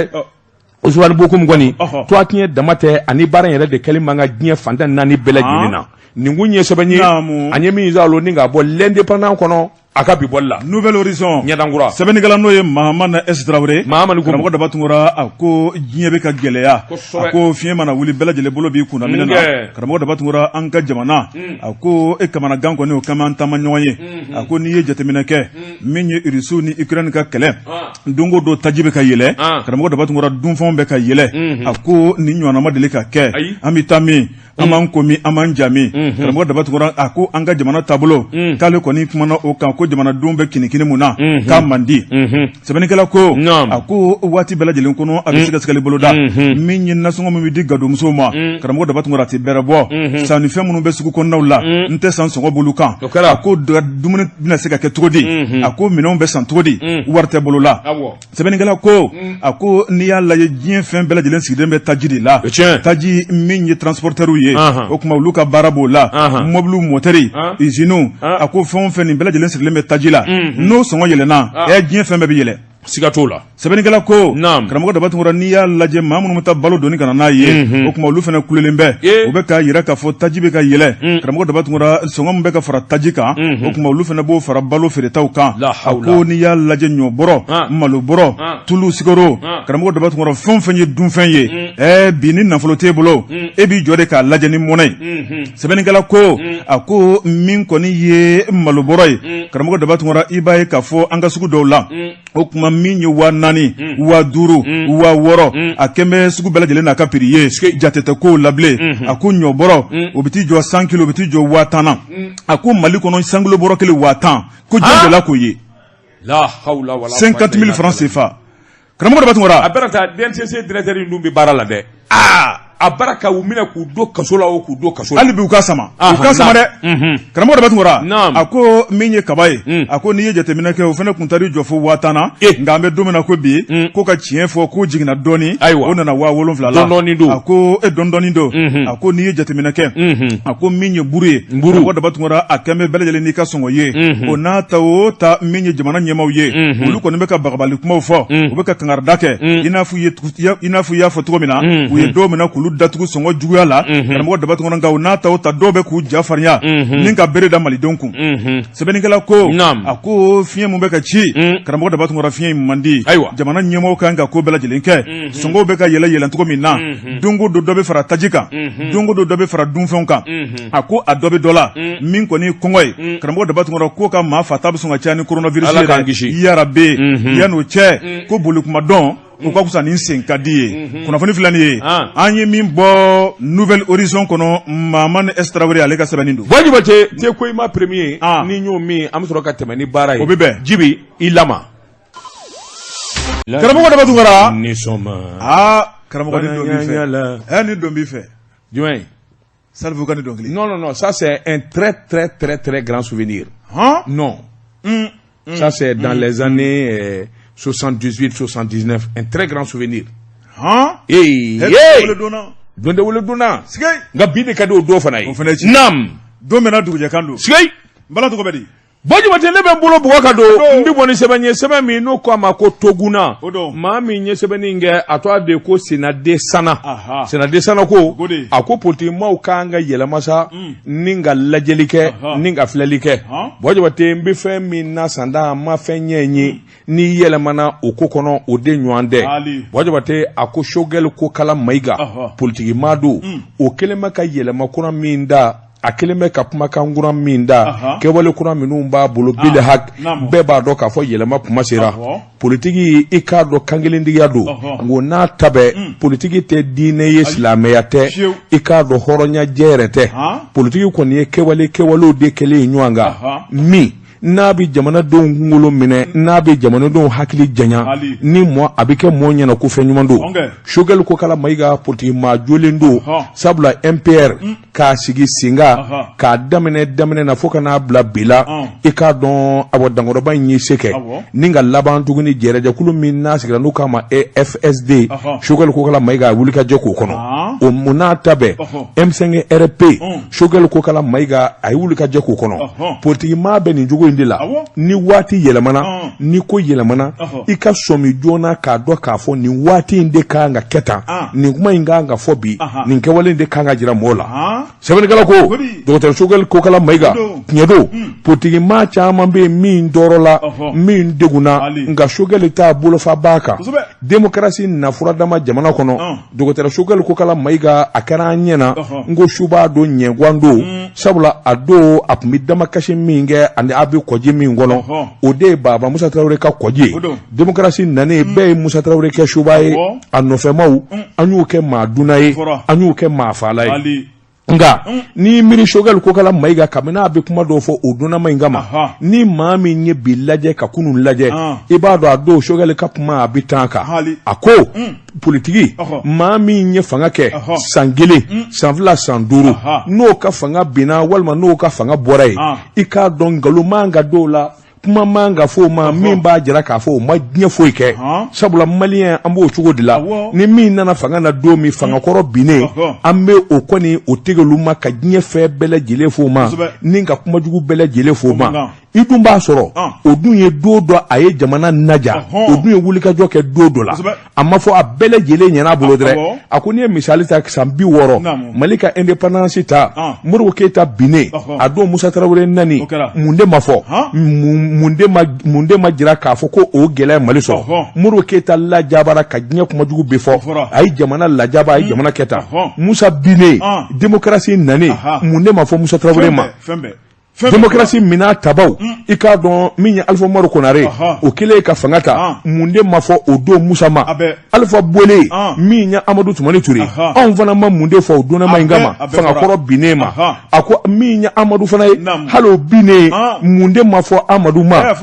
Speaker 1: Usumani Bokumu kɔni tɔgɔ tiɲɛ dama tɛ ani baara in yɛrɛ de kɛli man kan diɲɛ fan tan naani bɛɛ lajɛlen na nin kun ye sɛbɛn ye an ye min zalo ni k'a bɔ l'Indépendant kɔnɔ. A ka bi bɔli la
Speaker 2: Nouvel Horizon
Speaker 1: ɲɛdankura
Speaker 2: sɛbɛnnikɛla n'o ye Mahamane S Tarawele
Speaker 1: Mahamani ko
Speaker 2: karamɔgɔ Daba Tunkara a ko diɲɛ bɛ ka gɛlɛya
Speaker 1: Kosɛbɛ.
Speaker 2: a ko fiɲɛ mana wuli bɛɛ lajɛlen bolo b'i kunna minɛ na
Speaker 1: Nkɛ.
Speaker 2: karamɔgɔ Daba Tunkara an ka jamana a ko e kamanagan kɔni o kama an taama ɲɔgɔn ye a ko n'i ye jateminɛ kɛ min ye Irisiw ni Ukraine ka kɛlɛ don o don taji bɛ ka yɛlɛ karamɔgɔ Daba Tunkara dunfɛnw bɛ ka yɛlɛ a ko nin ɲɔgɔnna ma deli ka kɛ
Speaker 1: Ayi.
Speaker 2: an bɛ taa min an b'an ko min an b'an ja min karamɔgɔ Daba Tunkara a ko an ka jamana taabolo k'ale kɔni kumana o kan ko jamanadenw bɛ kinikini mun na k'a man di sɛbɛnnikɛla ko a ko waati bɛɛ lajɛlen kɔnɔ a bɛ sɛgɛsɛgɛli boloda min ye nasɔngɔ min bɛ di gadonmusow ma karamɔgɔ Daba Tunkara a tɛ bɛrɛ bɔ sannifɛn minnu bɛ sugu kɔnɔnaw la n tɛ san sɔngɔ b'olu kan a ko dumuni bɛna se ka kɛ cogo di a ko minɛnw bɛ san cogo di wari tɛ bolo la Sɛbɛnnikɛla ko a ko n'i y'a lajɛ diɲɛ fɛn bɛɛ lajɛlen sigilen bɛ taji de la taji min ye transporteurs ye o tuma olu ka baara b'o la mɔbiliw motɛri usines a ko fɛn o fɛn nin bɛɛ lajɛlen sigilen bɛ taji la n'o sɔngɔ yɛlɛnna ɛ diɲɛ fɛn bɛɛ bɛ yɛlɛ
Speaker 1: siga t'o la
Speaker 2: sɛbɛnnikɛla ko karamɔgɔ Daba Tunkara n'i y'a lajɛ maa minnu bɛ taa balo doni ka na n'a ye o tuma olu fana kulelen bɛ u bɛ k'a jira k'a fɔ taji bɛ ka yɛlɛ karamɔgɔ Daba Tunkara sɔngɔ min bɛ ka fara taji kan o tuma olu fana b'o fara balo feeretaw kan a ko n'i y'a lajɛ ɲɔ bɔrɔ malo bɔrɔ tulu sukaro karamɔgɔ Daba Tunkara fɛn o fɛn ye dunfɛn ye ɛɛ bi ni nafolo t'e bolo e b'i jɔ de k'a lajɛ ni mɔnɛ ye sɛbɛnnikɛla ko a ko min kɔni ye malo bɔrɔ ye karamɔgɔ Daba Tunkara i b'a ye k'a fɔ an ka sugu dɔw la o tuma min ye 4000 5000 6000 a kɛn bɛ sugu bɛɛ lajɛlen n'a ka prix ye jate tɛ kow la bilen a ko ɲɔ bɔrɔ o bɛ t'i jɔ 100 kilo o bɛ t'i jɔ 10 000 na a ko Mali kɔnɔ 100 kilo bɔrɔ kelen 10 000 ko jɔn delila k'o ye
Speaker 1: la hawla wala
Speaker 2: 50 000 francs CFA karamɔgɔ Daba Tunkara
Speaker 1: a bɛna taa DNCC directeur in dun bɛ baara la dɛ aa a bara ka u minɛ k'u don kaso la o k'u don kaso la
Speaker 2: hali bi u ka sama u ka sama dɛ karamɔgɔ Daba Tunkara a ko min ye kaba ye a ko n'i ye jateminɛ kɛ o fana tun taar'i jɔ fo 10 000 na nka an bɛ don min na ko bi ko ka tiɲɛ fɔ k'o jiginna dɔɔnin
Speaker 1: ayiwa
Speaker 2: o nana 7000 la
Speaker 1: dɔɔnin don
Speaker 2: a ko e dɔɔnin don a ko n'i ye jateminɛ kɛ a ko min ye buru ye karamɔgɔ Daba Tunkara a kɛn bɛ bɛɛ lajɛlen n'i ka sɔngɔ ye o n'a ta o ta min ye jamana ɲɛmaaw ye olu kɔni bɛ ka bagabali kumaw fɔ u bɛ ka kangarida kɛ i n'a fɔ i y'a fɔ cogo min na u ye dɔw minɛ k'olu datugu sɔngɔ juguya la karamɔgɔ Daba Tunkara nka o n'a ta o ta dɔw bɛ k'u ja farinya ni ka bere da malidenw kun sɛbɛnnikɛla ko a ko fiɲɛ min bɛ ka ci karamɔgɔ Daba Tunkara fiɲɛ in man di
Speaker 1: ayiwa
Speaker 2: jamana ɲɛmaaw kan ka ko bɛɛ lajɛlen kɛ sɔngɔw bɛ ka yɛlɛ yɛlɛ cogo min na don o don dɔ bɛ fara taji kan don o don dɔ bɛ fara dunfɛnw kan a ko a dɔ bɛ dɔ la min kɔni ye kɔngɔ ye karamɔgɔ Daba Tunkara ko ka maa fata bɛ sɔn ka caya ni coronavirus
Speaker 1: Ala k'an kisi.
Speaker 2: yarabi yan'o cɛ ko boli kuma dɔn o ka fisa ni sen ka di ye kunnafoni filɛ nin ye an ye min bɔ Nouvel Horizon kɔnɔ Mahamani S Tarawele ale ka sɛbɛnni don
Speaker 1: Buwa Jabate te ko i ma premier ni n y'o min an bɛ sɔrɔ ka tɛmɛ ni baara ye
Speaker 2: o bɛ bɛn
Speaker 1: Jibi i lama
Speaker 2: karamɔgɔ Daba Tunkara
Speaker 1: ni sɔnma
Speaker 2: aa karamɔgɔ nin don b'i fɛ ɛ nin don b'i fɛ
Speaker 1: jumɛn
Speaker 2: Salifu ka nin dɔnkili
Speaker 1: non non non ça c'est un très très très très grand souvenir
Speaker 2: hɔn
Speaker 1: non ça c'est dans les années 78 79 un très grand souvenir
Speaker 2: hɔn
Speaker 1: ee
Speaker 2: ee wele donna
Speaker 1: don tɛ wele donna
Speaker 2: sigei
Speaker 1: nka bi de ka di o don fana ye
Speaker 2: O fana ye tiɲɛ.
Speaker 1: naam
Speaker 2: don bɛɛ n'a dugujɛkan don
Speaker 1: sigei
Speaker 2: n bala tɔgɔ bɛ di
Speaker 1: Buwa Jabate ne bɛ n bolo bugɔ ka don n bɛ bɔ ni sɛbɛn ye sɛbɛn min n'o ko a ma ko Toguna
Speaker 2: O don.
Speaker 1: maa min ye sɛbɛnni in kɛ a tɔgɔ de ko Senade Sana
Speaker 2: Aha.
Speaker 1: Senade Sana ko
Speaker 2: O de.
Speaker 1: a ko politikimaw kan ka yɛlɛma sa ni ka lajɛli kɛ
Speaker 2: Aha.
Speaker 1: ni ka filɛli kɛ
Speaker 2: Han.
Speaker 1: Buwa Jabate n bɛ fɛn min na sanda n ma fɛn ɲɛ ye n'i yɛlɛmana o ko kɔnɔ o de ɲɔgɔn tɛ
Speaker 2: Ali.
Speaker 1: Buwa Jabate a ko Choguel Kokala Mayiga
Speaker 2: Aha.
Speaker 1: politikimaa don o kɛlen bɛ ka yɛlɛma kura min da a kɛlen bɛ ka kumakan kura min da
Speaker 2: Aha.
Speaker 1: kɛwale kura minnu b'a bolo bil hak
Speaker 2: naamu.
Speaker 1: bɛɛ b'a dɔn k'a fɔ yɛlɛma kuma sera
Speaker 2: Awɔ.
Speaker 1: politiki i k'a dɔn kankelentigiya don
Speaker 2: Ɔhɔ.
Speaker 1: nko n'a ta bɛɛ politiki tɛ diinɛ ye silamɛya tɛ
Speaker 2: Fiyewu.
Speaker 1: i k'a dɔn hɔrɔnya jɛ yɛrɛ tɛ
Speaker 2: Han.
Speaker 1: politiki kɔni ye kɛwale kɛwalew de kɛlen ye ɲɔgɔn kan
Speaker 2: Aha.
Speaker 1: min n'a bɛ jamanadenw kunkolo minɛ n'a bɛ jamanadenw hakili janya
Speaker 2: Ali.
Speaker 1: ni mɔ a bɛ kɛ mɔɔ ɲɛna ko fɛn ɲuman don
Speaker 2: Ɔnkɛ.
Speaker 1: Choguel Kokala Mayiga politiki maa jolen don
Speaker 2: Ɔhɔ.
Speaker 1: sabula MPR k'a sigi sen kan
Speaker 2: Ɔhɔ.
Speaker 1: k'a daminɛ daminɛ na fo ka n'a bila bi la
Speaker 2: Ɔn.
Speaker 1: i k'a dɔn awɔ dankɔrɔba in ye se kɛ
Speaker 2: Awɔ.
Speaker 1: ni ka laban tuguni jɛrɛjɛkulu min n'a sigira n'u k'a ma FSD
Speaker 2: Ɔhɔ.
Speaker 1: Choguel Kokala Mayiga a wuli ka jɛ k'o kɔnɔ
Speaker 2: Ah.
Speaker 1: o mun n'a ta bɛɛ
Speaker 2: Ɔhɔ.
Speaker 1: M5 RP
Speaker 2: Ɔn.
Speaker 1: Choguel Kokala Mayiga a ye wuli ka jɛ k'o kɔnɔ
Speaker 2: Ɔhɔ.
Speaker 1: politiki maa bɛ nin cogo in de la ni waati yɛlɛmana ni ko yɛlɛmana i ka sɔmi joona k'a dɔn k'a fɔ nin waati in de ka kan ka kɛ tan nin kuma in ka kan ka fɔ bi nin kɛwale in de ka kan ka jira mɔgɔw la sɛbɛnnikɛla ko dɔgɔtɔrɔ Sogɛli Kokala Mayiga tiɲɛ don politikimaa caman bɛ yen min tɔɔrɔla min degunna nka Sogɛli t'a bolofa b'a kan démocratie na furadama jamana kɔnɔ dɔgɔtɔrɔ Sogɛli Kokala Mayiga a kɛra an ɲɛ na n ko suba don ɲɛgwan don sabula a don a tun bɛ damakasi min kɛ ani a bɛ kɔji min kɔnɔ o de ye Baba Musa Tarawele ka kɔji ye démocratie nanen bɛɛ ye Musa Tarawele kɛ suba ye a nɔfɛmaw an y'u kɛ maa dunna ye an y'u kɛ maa faala ye nka n'i miiri Sogɛli Kokala Mayiga kabini a bɛ kuma dɔw fɔ o donnama in kama ni maa min ye bi lajɛ ka kunun lajɛ i b'a dɔn a don Sogɛli ka kuma a bɛ tan kan a ko politigi maa min ye fanga kɛ san 1 san 2 san 5 n'o ka fanga binna walima n'o ka fanga bɔra yen i k'a dɔn nkalon man ka dɔw la kuma man ka fɔ o ma min b'a jira k'a fɔ o ma diɲɛ foyi kɛ sabula maliyɛn an b'o cogo de la ni min nana fanga na don min fangakɔrɔ binnen an bɛ o kɔni o tigɛlu ma ka diɲɛ fɛn bɛɛ lajɛlen fɔ o ma ni ka kumajugu bɛɛ lajɛlen fɔ o ma i dun b'a sɔrɔ o dun ye don dɔ a ye jamana naja o dun ye wulikajɔ kɛ don dɔ la a ma fɔ a bɛɛ lajɛlen ɲɛna a bolo dɛ a ko n'i ye misali ta san 60 Mali ka indépendance ta Modibo Keyita binnen a don Musa Tarawele nani mun de ma fɔ mun de ma jira k'a fɔ ko o gɛlɛya Mali sɔrɔ Modibo Keyita lajabara ka diɲɛ kumajugu bɛɛ fɔ a ye jamana lajaba a ye jamana kɛ tan Musa binnen démocratie nanen mun de ma fɔ Musa Tarawele ma démocratie minɛn tabaw i k'a dɔn min ye Alifa Umaru Konare o kɛlen ka fanga ta mun de ma fɔ o don Musa ma Alifa bɔlen min ye Amadu Tumani Ture anw fana ma mun de fɔ o donnama in kama fangakɔrɔ binnen ma a ko min ye Amadu fana ye hali o binnen mun de ma fɔ Amadu ma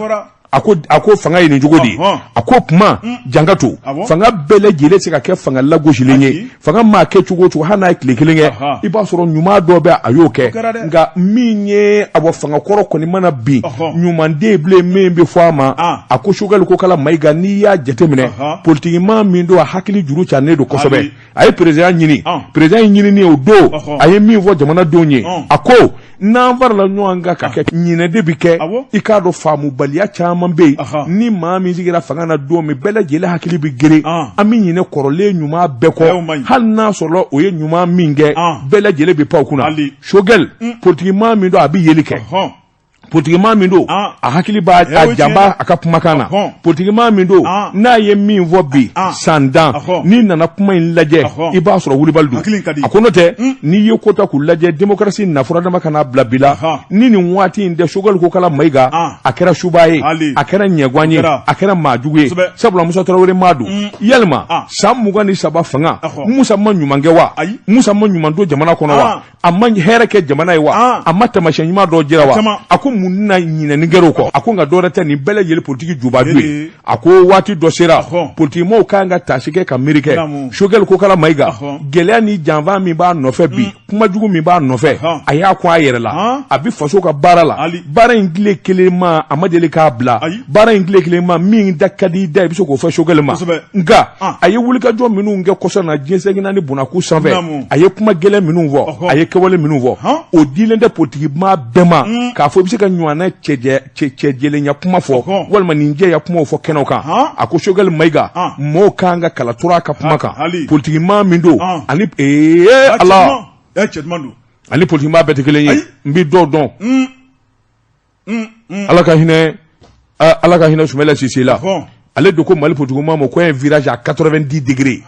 Speaker 1: a ko a ko fanga ye nin cogo di a ko kuma janka to fanga bɛɛ lajɛlen se ka kɛ fanga lagosilen ye fanga maa kɛ cogo o cogo hali n'a ye tile kelen kɛ i b'a sɔrɔ ɲuman dɔ bɛ a y'o kɛ nka min ye a bɔ fanga kɔrɔ kɔni mana bin ɲuman tɛ bilen min bɛ fɔ a ma a ko Sogɛli Kokala Mayiga n'i y'a jateminɛ politikimaa min don a hakili juru cannen don kosɛbɛ a ye président ɲini président in ɲinini o don a ye min fɔ jamanadenw ye a ko n'an farala ɲɔgɔn kan ka kɛ ɲinɛ de bɛ kɛ i k'a dɔn faamubaliya caman bɛ yen ni maa min sigira fanga na don min bɛɛ lajɛlen hakili bɛ geren an bɛ ɲinɛ kɔrɔlen ɲuman bɛɛ kɔ hali n'a sɔrɔ o ye ɲuman min kɛ bɛɛ lajɛlen bɛ pan o kunna Sogɛli politikimaa min don a bɛ yeli kɛ Politikimaa min don a hakili b'a a jan b'a a ka kumakan na politikimaa min don n'a ye min fɔ bi san 10 n'i nana kuma in lajɛ i b'a sɔrɔ wulibali don a ko n'o tɛ n'i ye ko ta k'u lajɛ démocratie na furadama ka n'a bila bi la ni nin waati in tɛ Sogɛli Kokala Mayiga a kɛra suba ye a kɛra ɲɛgwan ye a kɛra maajugu ye sabula Musa Tarawele maa don yalima san 23 fanga Musa ma ɲuman kɛ wa Musa ma ɲuman don jamana kɔnɔ wa a ma hɛrɛ kɛ jamana ye wa ah. a ma taamasiyɛn ɲuman dɔ jira wa a ko mun na ɲinɛni kɛra o kɔ a ko nka dɔwɛrɛ tɛ nin bɛɛ lajɛlen politiki jubaju ye a ko waati dɔ sera politikimaaw kan ka taasi kɛ ka miiri kɛ Sogɛli Kokala Mayiga gɛlɛya ni janfa min b'a nɔfɛ bi mm. kumajugu min b'a nɔfɛ a y'a kun a yɛrɛ la a bɛ faso ka baara la baara in tile kelen ma a ma deli k'a bila baara in tile kelen ma min da ka di i da i bɛ se k'o fɔ Sogɛli ma nka a ye wulikajɔ minnu kɛ kɔsa na diɲɛ seleke naani bunakun sanfɛ a ye kuma gɛlɛn minnu fɔ a ye kɛwale minnu fɔ o dilen tɛ politikimaa bɛɛ ma mm. k'a fɔ i bɛ se ka ɲɔgɔnna cɛjɛlenya kuma fɔ walima nin jɛya kumaw fɔ kɛnɛw kan a ko Sogɛli Mayiga mɔɔw kan ka kala turu a ka kuma kan politikimaa min don ani ee Ala ani politikimaa bɛɛ tɛ kelen ye n bɛ dɔw dɔn mm. Ala ka hinɛ ala ka hinɛ Sumayila Sise la ale de ko Mali politikimaa ma ko un virage à 90 degrés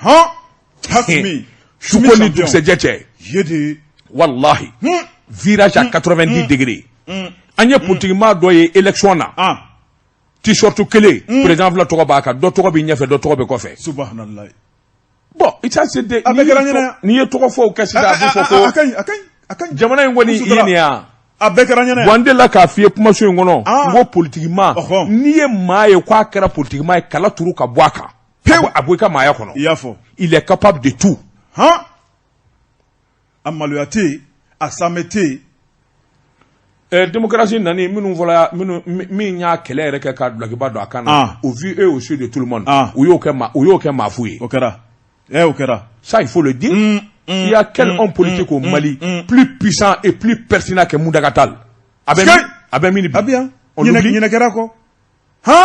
Speaker 1: su ko ni dugusɛjɛ cɛ walahi virage à 90 degrés an ye politikimaa dɔ ye élection na t-shirt kelen président fila tɔgɔ b'a kan dɔ tɔgɔ bɛ ɲɛfɛ dɔ tɔgɔ bɛ kɔfɛ bon ça c'est des
Speaker 2: a bɛɛ kɛra ɲɛna
Speaker 1: n'i ye tɔgɔ fɔ o kɛ sisan a bɛ fɔ ko
Speaker 2: a ka ɲi a ka ɲi a ka ɲi
Speaker 1: jamana in kɔni i ye nin ye
Speaker 2: a bɛɛ kɛra ɲɛna
Speaker 1: bon n delila k'a f'i ye kumaso in kɔnɔ n ko politikimaa n'i ye maa ye k'a kɛra politikimaa ye kala turu ka bɔ a kan pewu a bɔ i ka maaya kɔnɔ
Speaker 2: i y'a fɔ
Speaker 1: il est capable de tout
Speaker 2: han a maloya tɛ yen a samɛ tɛ yen
Speaker 1: Démocratie nani minnu fɔra minnu min y'a kɛlɛ yɛrɛ kɛ ka dulokiba don a kan na au vu et au su de tout le monde u y'o kɛ u y'o kɛ maa fu ye
Speaker 2: o kɛra o kɛra
Speaker 1: ça il faut le dire il y a quel homme politique au Mali plus puissant et plus pertinent que Mountaga Tall a bɛ min bi
Speaker 2: a bɛ yan
Speaker 1: On oublie.
Speaker 2: Ɲinɛ kɛra kɔ.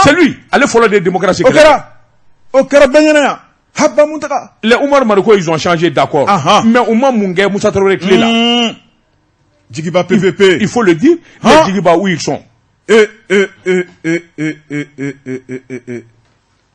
Speaker 1: C'est lui, ale fɔlɔ de ye démocratie
Speaker 2: O kɛra, o kɛra bɛɛ ɲɛna yan. Haba Muntaga.
Speaker 1: Les Oumar Mariko, ils ont changé, d'accord, mais u ma mun kɛ Musa Traoré tile la?
Speaker 2: Jigiba PPP.
Speaker 1: Il faut le dire, les Jigiba, où ils sont?
Speaker 2: E e e e e e e e e e e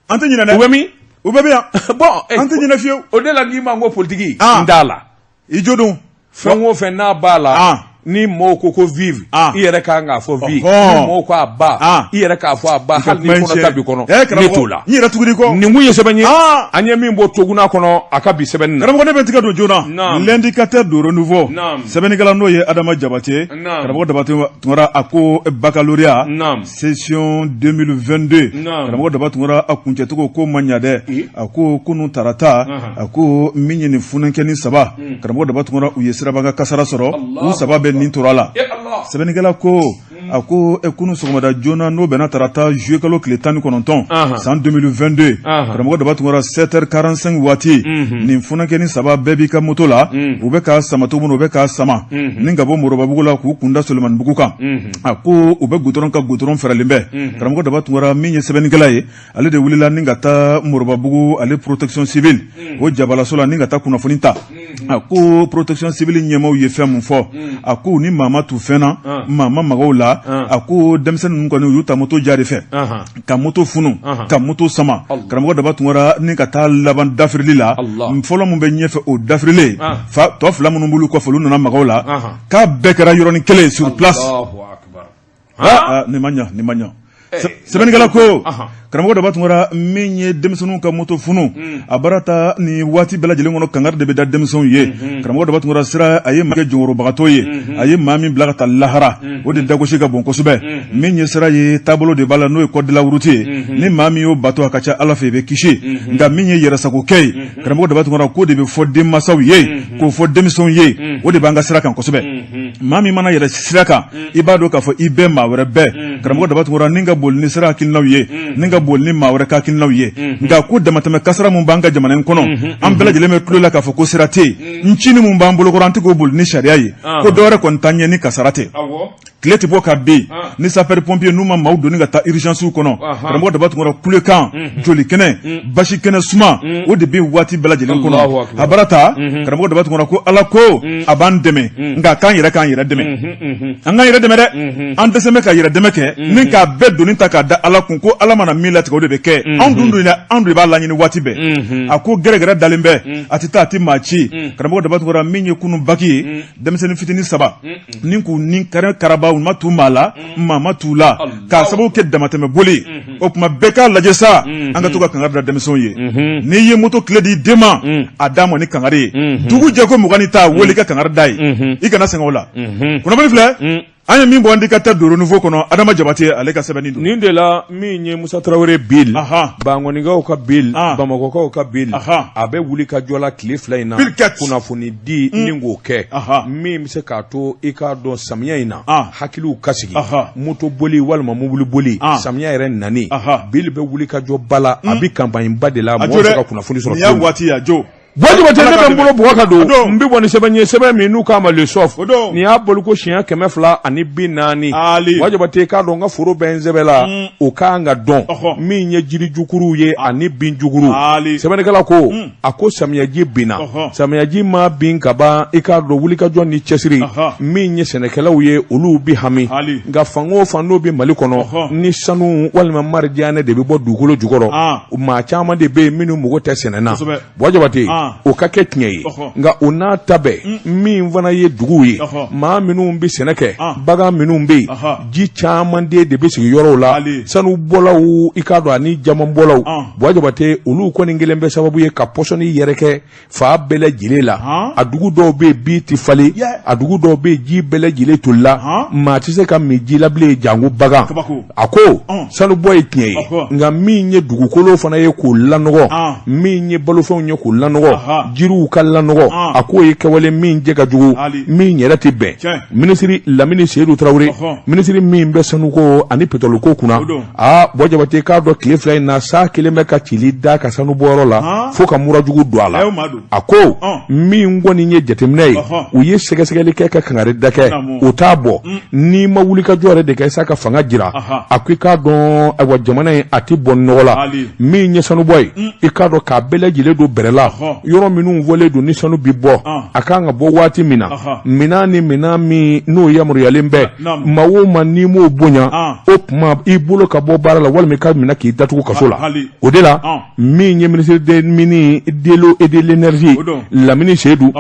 Speaker 2: an tɛ ɲinɛ dɛ.
Speaker 1: U bɛ min?
Speaker 2: U bɛɛ bɛ yan.
Speaker 1: Bon,
Speaker 2: an tɛ ɲinɛ fiyewu.
Speaker 1: O de la n'i ma n ko politique, n t'a la.
Speaker 2: I jo don.
Speaker 1: Fɛn o fɛn n'a b'a la, ni mɔɔw ko ko vive, i yɛrɛ kan k'a fɔ vive. Ni mɔɔw ko a ba, i yɛrɛ k'a fɔ a ba, hali n'i kɔnɔ ta b'i kɔnɔ. Ne t'o la.
Speaker 2: N yɛrɛ tuguni kɔ.
Speaker 1: Nin kun ye sɛbɛn ye an ye min bɔ Toguna kɔnɔ a ka bi sɛbɛnni na.
Speaker 2: Karamɔgɔ, ne bɛ n tigɛ don joona. L'indicateur du renouveau, sɛbɛnnikɛla n'o ye Adama Jabate. Karamɔgɔ Daba Tunkara, a ko baccalauréat session 2022, karamɔgɔ Daba Tunkara, a kuncɛcogo ko ma ɲa dɛ. A ko kunun tarata, a ko min ye nin funankɛnin saba, karamɔgɔ Daba Tunkara, u ye sirabakan kasara sɔrɔ, u saba bɛɛ nin tora la. Sɛbɛnnikɛla ko, a ko kunun sɔgɔmada joona, n'o bɛnna tarata juillet kalo tile 19 san 2022, karamɔgɔ Daba Tunkara, 7h45 waati, nin funankɛnin saba bɛɛ b'i ka moto la, u bɛ k'a sama cogo min na, u bɛ k'a sama ni ka bɔ Moribabugu la k'u kunda Solomanibugu kan. A ko u bɛ goudron kan, goudron fɛrɛlen bɛ. Karamɔgɔ Daba Tunkara, min ye sɛbɛnnikɛla ye, ale de wulila ni ka taa Moribabugu ale protection civile o jabalaso la ni ka taa kunnafoni ta. A ko protection civile ɲɛmaaw ye fɛn mun fɔ? A ko ni maa ma tu fɛn na, maa ma magaw la. A ko denmisɛnnin ninnu kɔni, u y'u ta moto ja de fɛ ka moto funu, ka moto sama, karamɔgɔ Daba Tunkara, ni ka taa laban dafirili la. Fɔlɔ min bɛ ɲɛfɛ, o dafirilen, fa tɔ fila minnu b'olu kɔfɛ, olu nana magaw la, k'a bɛɛ kɛra yɔrɔnin kelen sur place. Nin ma ɲa, nin ma ɲa. Sɛbɛnnikɛla ko, karamɔgɔ Daba Tunkara, min ye denmisɛnninw ka moto funu, a baara ta ni waati bɛɛ lajɛlen kɔnɔ, kangari de bɛ da denmisɛnw ye. Karamɔgɔ Daba Tunkara, sira a ye maa kɛ jɔnkɔrɔbagatɔ ye, a ye maa min bila ka taa lahara, o de dagosi ka bon kosɛbɛ. Min ye sira ye, taabolo de b'a la, n'o ye code de la route ye. Ni maa min y'o bato, a ka ca Ala fɛ i bɛ kisi. Nka min ye yɛrɛsagokɛ ye, karamɔgɔ Daba Tunkara, k'o de bɛ fɔ denmansaw ye, k'o fɔ denmisɛnw ye, o de b'an ka sira kan kosɛbɛ. Maa min mana yɛlɛ sira kan, i b'a dɔn k'a fɔ i bɛɛ maa wɛrɛ bɛɛ. Karamɔgɔ Daba Tunkara, ni ka boli ni sira hakilinaw ye, ni ka boli ni maa wɛrɛ ka hakilinaw ye. Nka ko damatɛmɛ kasara mun b'an ka jamana in kɔnɔ, an bɛɛ lajɛlen bɛ tulo la k'a fɔ ko sira tɛ yen. Ncinin mun b'an bolokɔrɔ, an tɛ k'o boli ni sariya ye, ko dɔwɛrɛ kɔni t'an ɲɛ ni kasara tɛ. Tile tɛ bɔ ka bin ni sapeur pompier n'u ma maaw doni ka taa urgence kɔnɔ. Karamɔgɔ Daba Tunkara, kulekan, joli kɛnɛ, basi kɛnɛ suma, o de bɛ waati bɛɛ lajɛlen kɔnɔ. A bara ta, karamɔgɔ Daba Tunkara, ko Ala ko a b'an dɛmɛ, nka k'an yɛrɛ k'an yɛrɛ dɛmɛ, an k'an yɛrɛ dɛmɛ dɛ. An dɛsɛ bɛ ka yɛrɛ dɛmɛ kɛ ni k'a bɛɛ doni ta k'a da Ala kun, ko Ala mana min latigɛ, o de bɛ kɛ. Anw dun dun anw de b'a laɲini waati bɛɛ. A ko gɛrɛgɛrɛ dalen bɛ, a tɛ taa, a tɛ maa ci. Karamɔgɔ Daba Tunkara, min ye kunun baki ye, denmisɛnnin fitinin saba ni k'u ni kari karaba, u ma tu maa la, maa ma t'u la, k'a sababu kɛ damatɛmɛ boli. O tuma bɛɛ k'a lajɛ sa, an ka to ka kangari da denmisɛnw ye. N'i ye moto clé di den ma, a d'a ma ni kangari ye. Dugu jɛ ko 20 ni ta wele, i ka kangari da ye, i kana sɛgɛn o la. Kunnafoni filɛ an ye min bɔ Indicateur du Renouveau kɔnɔ, Adama Jabate ale ka sɛbɛnni don.
Speaker 1: Nin de la, min ye Musa Tarawele Bill, Bankɔnikaw ka Bill, Bamakɔkaw ka Bill, a bɛ wuli ka jɔ la tile 2 in na, kunnafoni di ni k'o kɛ min bɛ se k'a to i k'a dɔn samiya in na hakiliw ka sigi, moto boli walima mobili boli samiya yɛrɛ nani. Bill bɛ wuli ka jɔ ba la, a bɛ campagne ba de la, mɔgɔw bɛ se ka kunnafoni sɔrɔ.
Speaker 2: Nin y'a waati ye, a jo.
Speaker 1: Buwa Jabate, ne bɛ n bolo bugɔ ka don, n bɛ bɔ ni sɛbɛn ye, sɛbɛn min n'u k'a ma Le Soft. Nin y'a boli ko siɲɛ 240. Buwa Jabate, k'a dɔn n ka foro bɛ n sɛbɛ la, o ka kan ka dɔn min ye jirijukuruw ye ani binjukuru. Sɛbɛnnikɛla ko, a ko samiyaji binna, samiyaji ma bin ka ban, i k'a dɔn wulikajɔ ni cɛsiri min ye sɛnɛkɛlaw ye, olu bi hami. Nka fan o fan n'o bɛ Mali kɔnɔ, ni sanu walima marijanɛ de bɛ bɔ dugukolo jukɔrɔ, maa caman de bɛ yen minnu mago tɛ sɛnɛ na. Buwa Jabate, o ka kɛ tiɲɛ ye. Nka o n'a ta bɛɛ, min fana ye duguw ye, maa minnu bɛ sɛnɛ kɛ, bagan minnu bɛ yen, ji caman de bɛ sigi yɔrɔw la, sanubɔlaw, i k'a dɔn, ani jamanbɔlaw, Buwa Jabate, olu kɔni kelen bɛ sababu ye ka pɔsɔni yɛrɛkɛ fan bɛɛ lajɛlen la. A dugu dɔw bɛ yen, bin tɛ falen, a dugu dɔw bɛ yen, ji bɛɛ lajɛlen tolila, maa tɛ se ka min ji la bilen, janko bagan. A ko sanubɔ ye tiɲɛ ye, nka min ye dugukolo fana ye k'o lanɔgɔ, min ye balofɛnw ye k'o lanɔgɔ. lanɔgɔ, jiriw ka lanɔgɔ, a k'o ye kɛwale min jɛ ka jugu, min yɛrɛ tɛ bɛn. Minisiri Lamini Seyidu Tarawele, minisiri min bɛ sanuko ani pétrole ko kunna, aa Buwa Jabate, k'a dɔn tile 2 in na sa kelen bɛ ka cili da ka sanubɔyɔrɔ la fo ka mura jugu don a la. A ko min kɔni ye jateminɛ ye, u ye sɛgɛsɛgɛli kɛ ka kangari da kɛ, o t'a bɔ n'i ma wuli ka jɔ yɛrɛ de kɛ sa ka fanga jira. A ko i k'a dɔn, ayiwa, jamana in a tɛ bɔ nɔgɔ la. Min ye sanubɔ ye, i k'a dɔn k'a bɛɛ lajɛlen don bɛrɛ la, yɔrɔ minnu fɔlen don ni sanu bi bɔ, a kan ka bɔ waati min na, minɛn ni minɛn min n'o yamaruyalen bɛ, maa o maa n'i m'o bonya, o tuma i bolo ka bɔ baara la walima i ka minɛ k'i datugu kaso la. O de la, min ye ministre des mines, de l'eau et de l'énergie, Lamini Seyidu,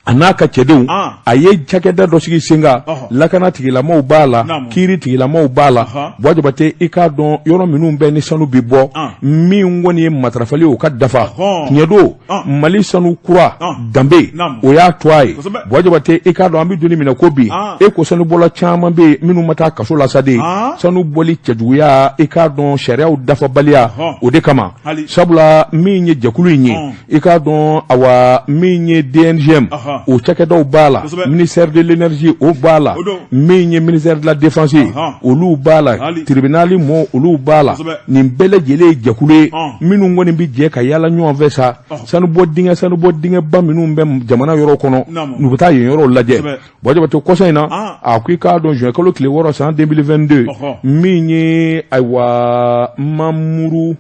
Speaker 1: a n'a ka cɛdenw, a ye cakɛda dɔ sigi sen kan. Lakana tigilamaw b'a la, kiiri tigilamaw b'a la. Buwa Jabate, i k'a dɔn yɔrɔ minnu bɛ ni sanu bi bɔ, min kɔni ye matarafali ye, o ka dafa. Tiɲɛ don, Mali sanu kura danbe, o y'a to a ye. Buwa Jabate, i k'a dɔn an bɛ don min na ko bi, e ko sanubɔla caman bɛ yen minnu ma taa kaso la sa de, sanu bɔli cɛjuguya, i k'a dɔn sariyaw dafabaliya, o de kama. Sabula min ye jɛkulu in ye, i k'a dɔn, awa, min ye DNGM, o cakɛdaw b'a la, ministère de l'énergie o b'a la, min ye ministère de la défense ye, olu b'a la, tribunal mɔ olu b'a la. Nin bɛɛ lajɛlen ye jɛkulu ye minnu kɔni bɛ jɛ ka yaala ɲɔgɔn fɛ sa, sanubɔ dingɛ, sanubɔ dingɛba minnu bɛ jamana yɔrɔ kɔnɔ, u bɛ taa yen yɔrɔw lajɛ. Buwa Jabate, kɔsa in na, a ko i k'a dɔn juin kalo tile 6 san 2022, min ye, ayiwa, Mamuru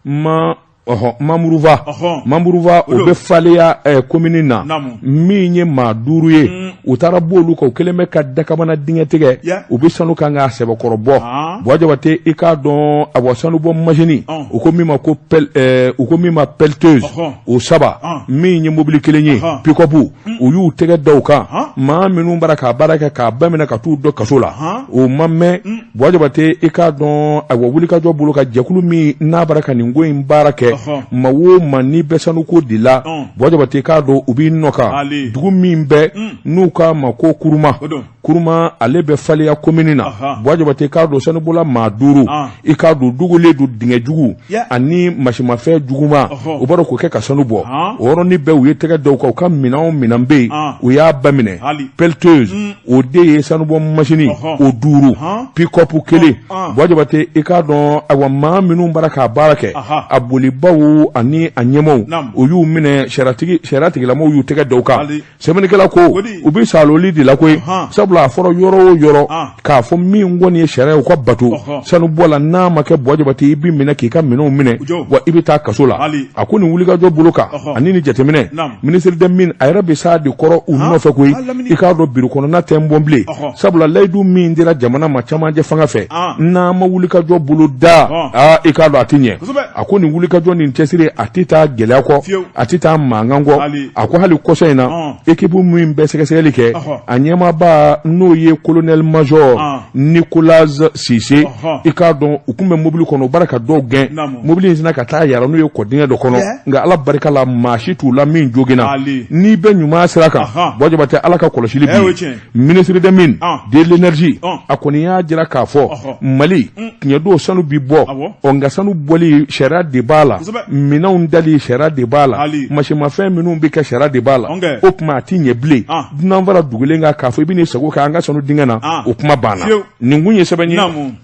Speaker 1: ma ɔhɔ Mamuruba, Mamuruba, o bɛ Faleya komini na, min ye maa 5 ye, u taara b'olu kan, u kɛlen bɛ ka dakabana dingɛ tigɛ, u bɛ sanu kan k'a sɛbɛkɔrɔ bɔ. Buwa Jabate, i k'a dɔn, awa, sanubɔ masini, u ko min ma ko u ko min ma pelleteuse, o 3, min ye mobili kelen ye, pick-up, u y'u tɛgɛ da u kan. Maa minnu bara k'a baara kɛ, k'a bɛɛ minɛ ka t'u don kaso la, o ma mɛn. Buwa Jabate, i k'a dɔn, ayiwa, wulikajɔ bolo ka jɛkulu min n'a bara ka nin ko in baara kɛ, maa o maa n'i bɛ sanuko de la, Buwa Jabate, i k'a dɔn u b'i nɔ kan. Dugu min bɛ n'u k'a ma ko Kuruma, Kuruma, ale bɛ Faleya komini na. Buwa Jabate, i k'a dɔn sanubɔla maa 5, i k'a dɔn dogolen don dingɛ jugu ani masimafɛn juguman, u b'a dɔn k'o kɛ ka sanu bɔ. O yɔrɔnin bɛɛ u ye tɛgɛ da u kan, u ka minɛn o minɛn bɛ yen, u y'a bɛɛ minɛ. Pelleteuse, o de ye sanubɔ masini, o 5, pick-up kelen. Buwa Jabate, i k'a dɔn, ayiwa, maa minnu bara k'a baara kɛ, a bolibaw ani a ɲɛmaaw, u y'u minɛ, sariya tigilamɔgɔw y'u tɛgɛ da u kan. Sɛbɛnnikɛla ko u bɛ saloli de la koyi, sabula a fɔra yɔrɔ o yɔrɔ k'a fɔ min kɔni ye sariya ye, u ka bato sanubɔ la, n'a ma kɛ, Buwa Jabate, i bɛ minɛ k'i ka minɛnw minɛ, wa i bɛ taa kaso la. A ko nin wulikajɔ bolo kan ani nin jateminɛ, ministre des mines a yɛrɛ bɛ s'a de kɔrɔ u nɔfɛ koyi. I k'a dɔn biro kɔnɔna tɛ n bɔ bilen, sabula layidu min dira jamana ma camancɛ fanga fɛ, n'a ma wulikajɔ bolo da, aa, i k'a dɔn a tɛ ɲɛ. A ko nin wulikajɔ nin cɛsiri, a tɛ taa gɛlɛya kɔ, a tɛ taa mankan kɔ. A ko hali kɔsa in na, équipe min bɛ sɛgɛsɛgɛli kɛ, a ɲɛmaaba n'o ye colonel major Nicolas Sise, i k'a dɔn u tun bɛ mobili kɔnɔ, u bara ka dɔw gɛn, mobili in sinna ka taa yara n'u ye kɔdingɛ dɔ kɔnɔ, nka Ala barika la, maa si t'u la min joginna. N'i bɛ ɲuman sira kan, Buwa Jabate, Ala ka kɔlɔsili bi ministre des mines, de l'énergie, a kɔni y'a jira k'a fɔ Mali tiɲɛ don, sanu bi bɔ ɔ, nka sanu bɔli sariya de b'a la, minɛnw dali sariya de b'a la, masimafɛn minnu bɛ kɛ sariya de b'a la. O tuma a tɛ ɲɛ bilen dunan fara dugulen kan k'a fɔ i bɛ n'i sago kɛ an ka sanu dingɛ na, o kuma banna. Nin kun ye sɛbɛn ye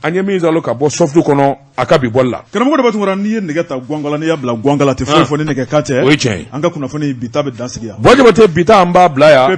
Speaker 1: an ye min sɔrɔ ka bɔ Soft kɔnɔ a ka bi bɔli la.
Speaker 2: Karamɔgɔ Daba Tunkara, n'i ye nɛgɛ ta gɔngɔn n'i y'a bila gɔngɔn la, tɛ foyi fɔ ni nɛgɛ kan tɛ.
Speaker 1: O ye tiɲɛ ye.
Speaker 2: An ka kunnafoni bi ta bɛ dan sigi yan.
Speaker 1: Buwa Jabate, bi ta an b'a bila yan.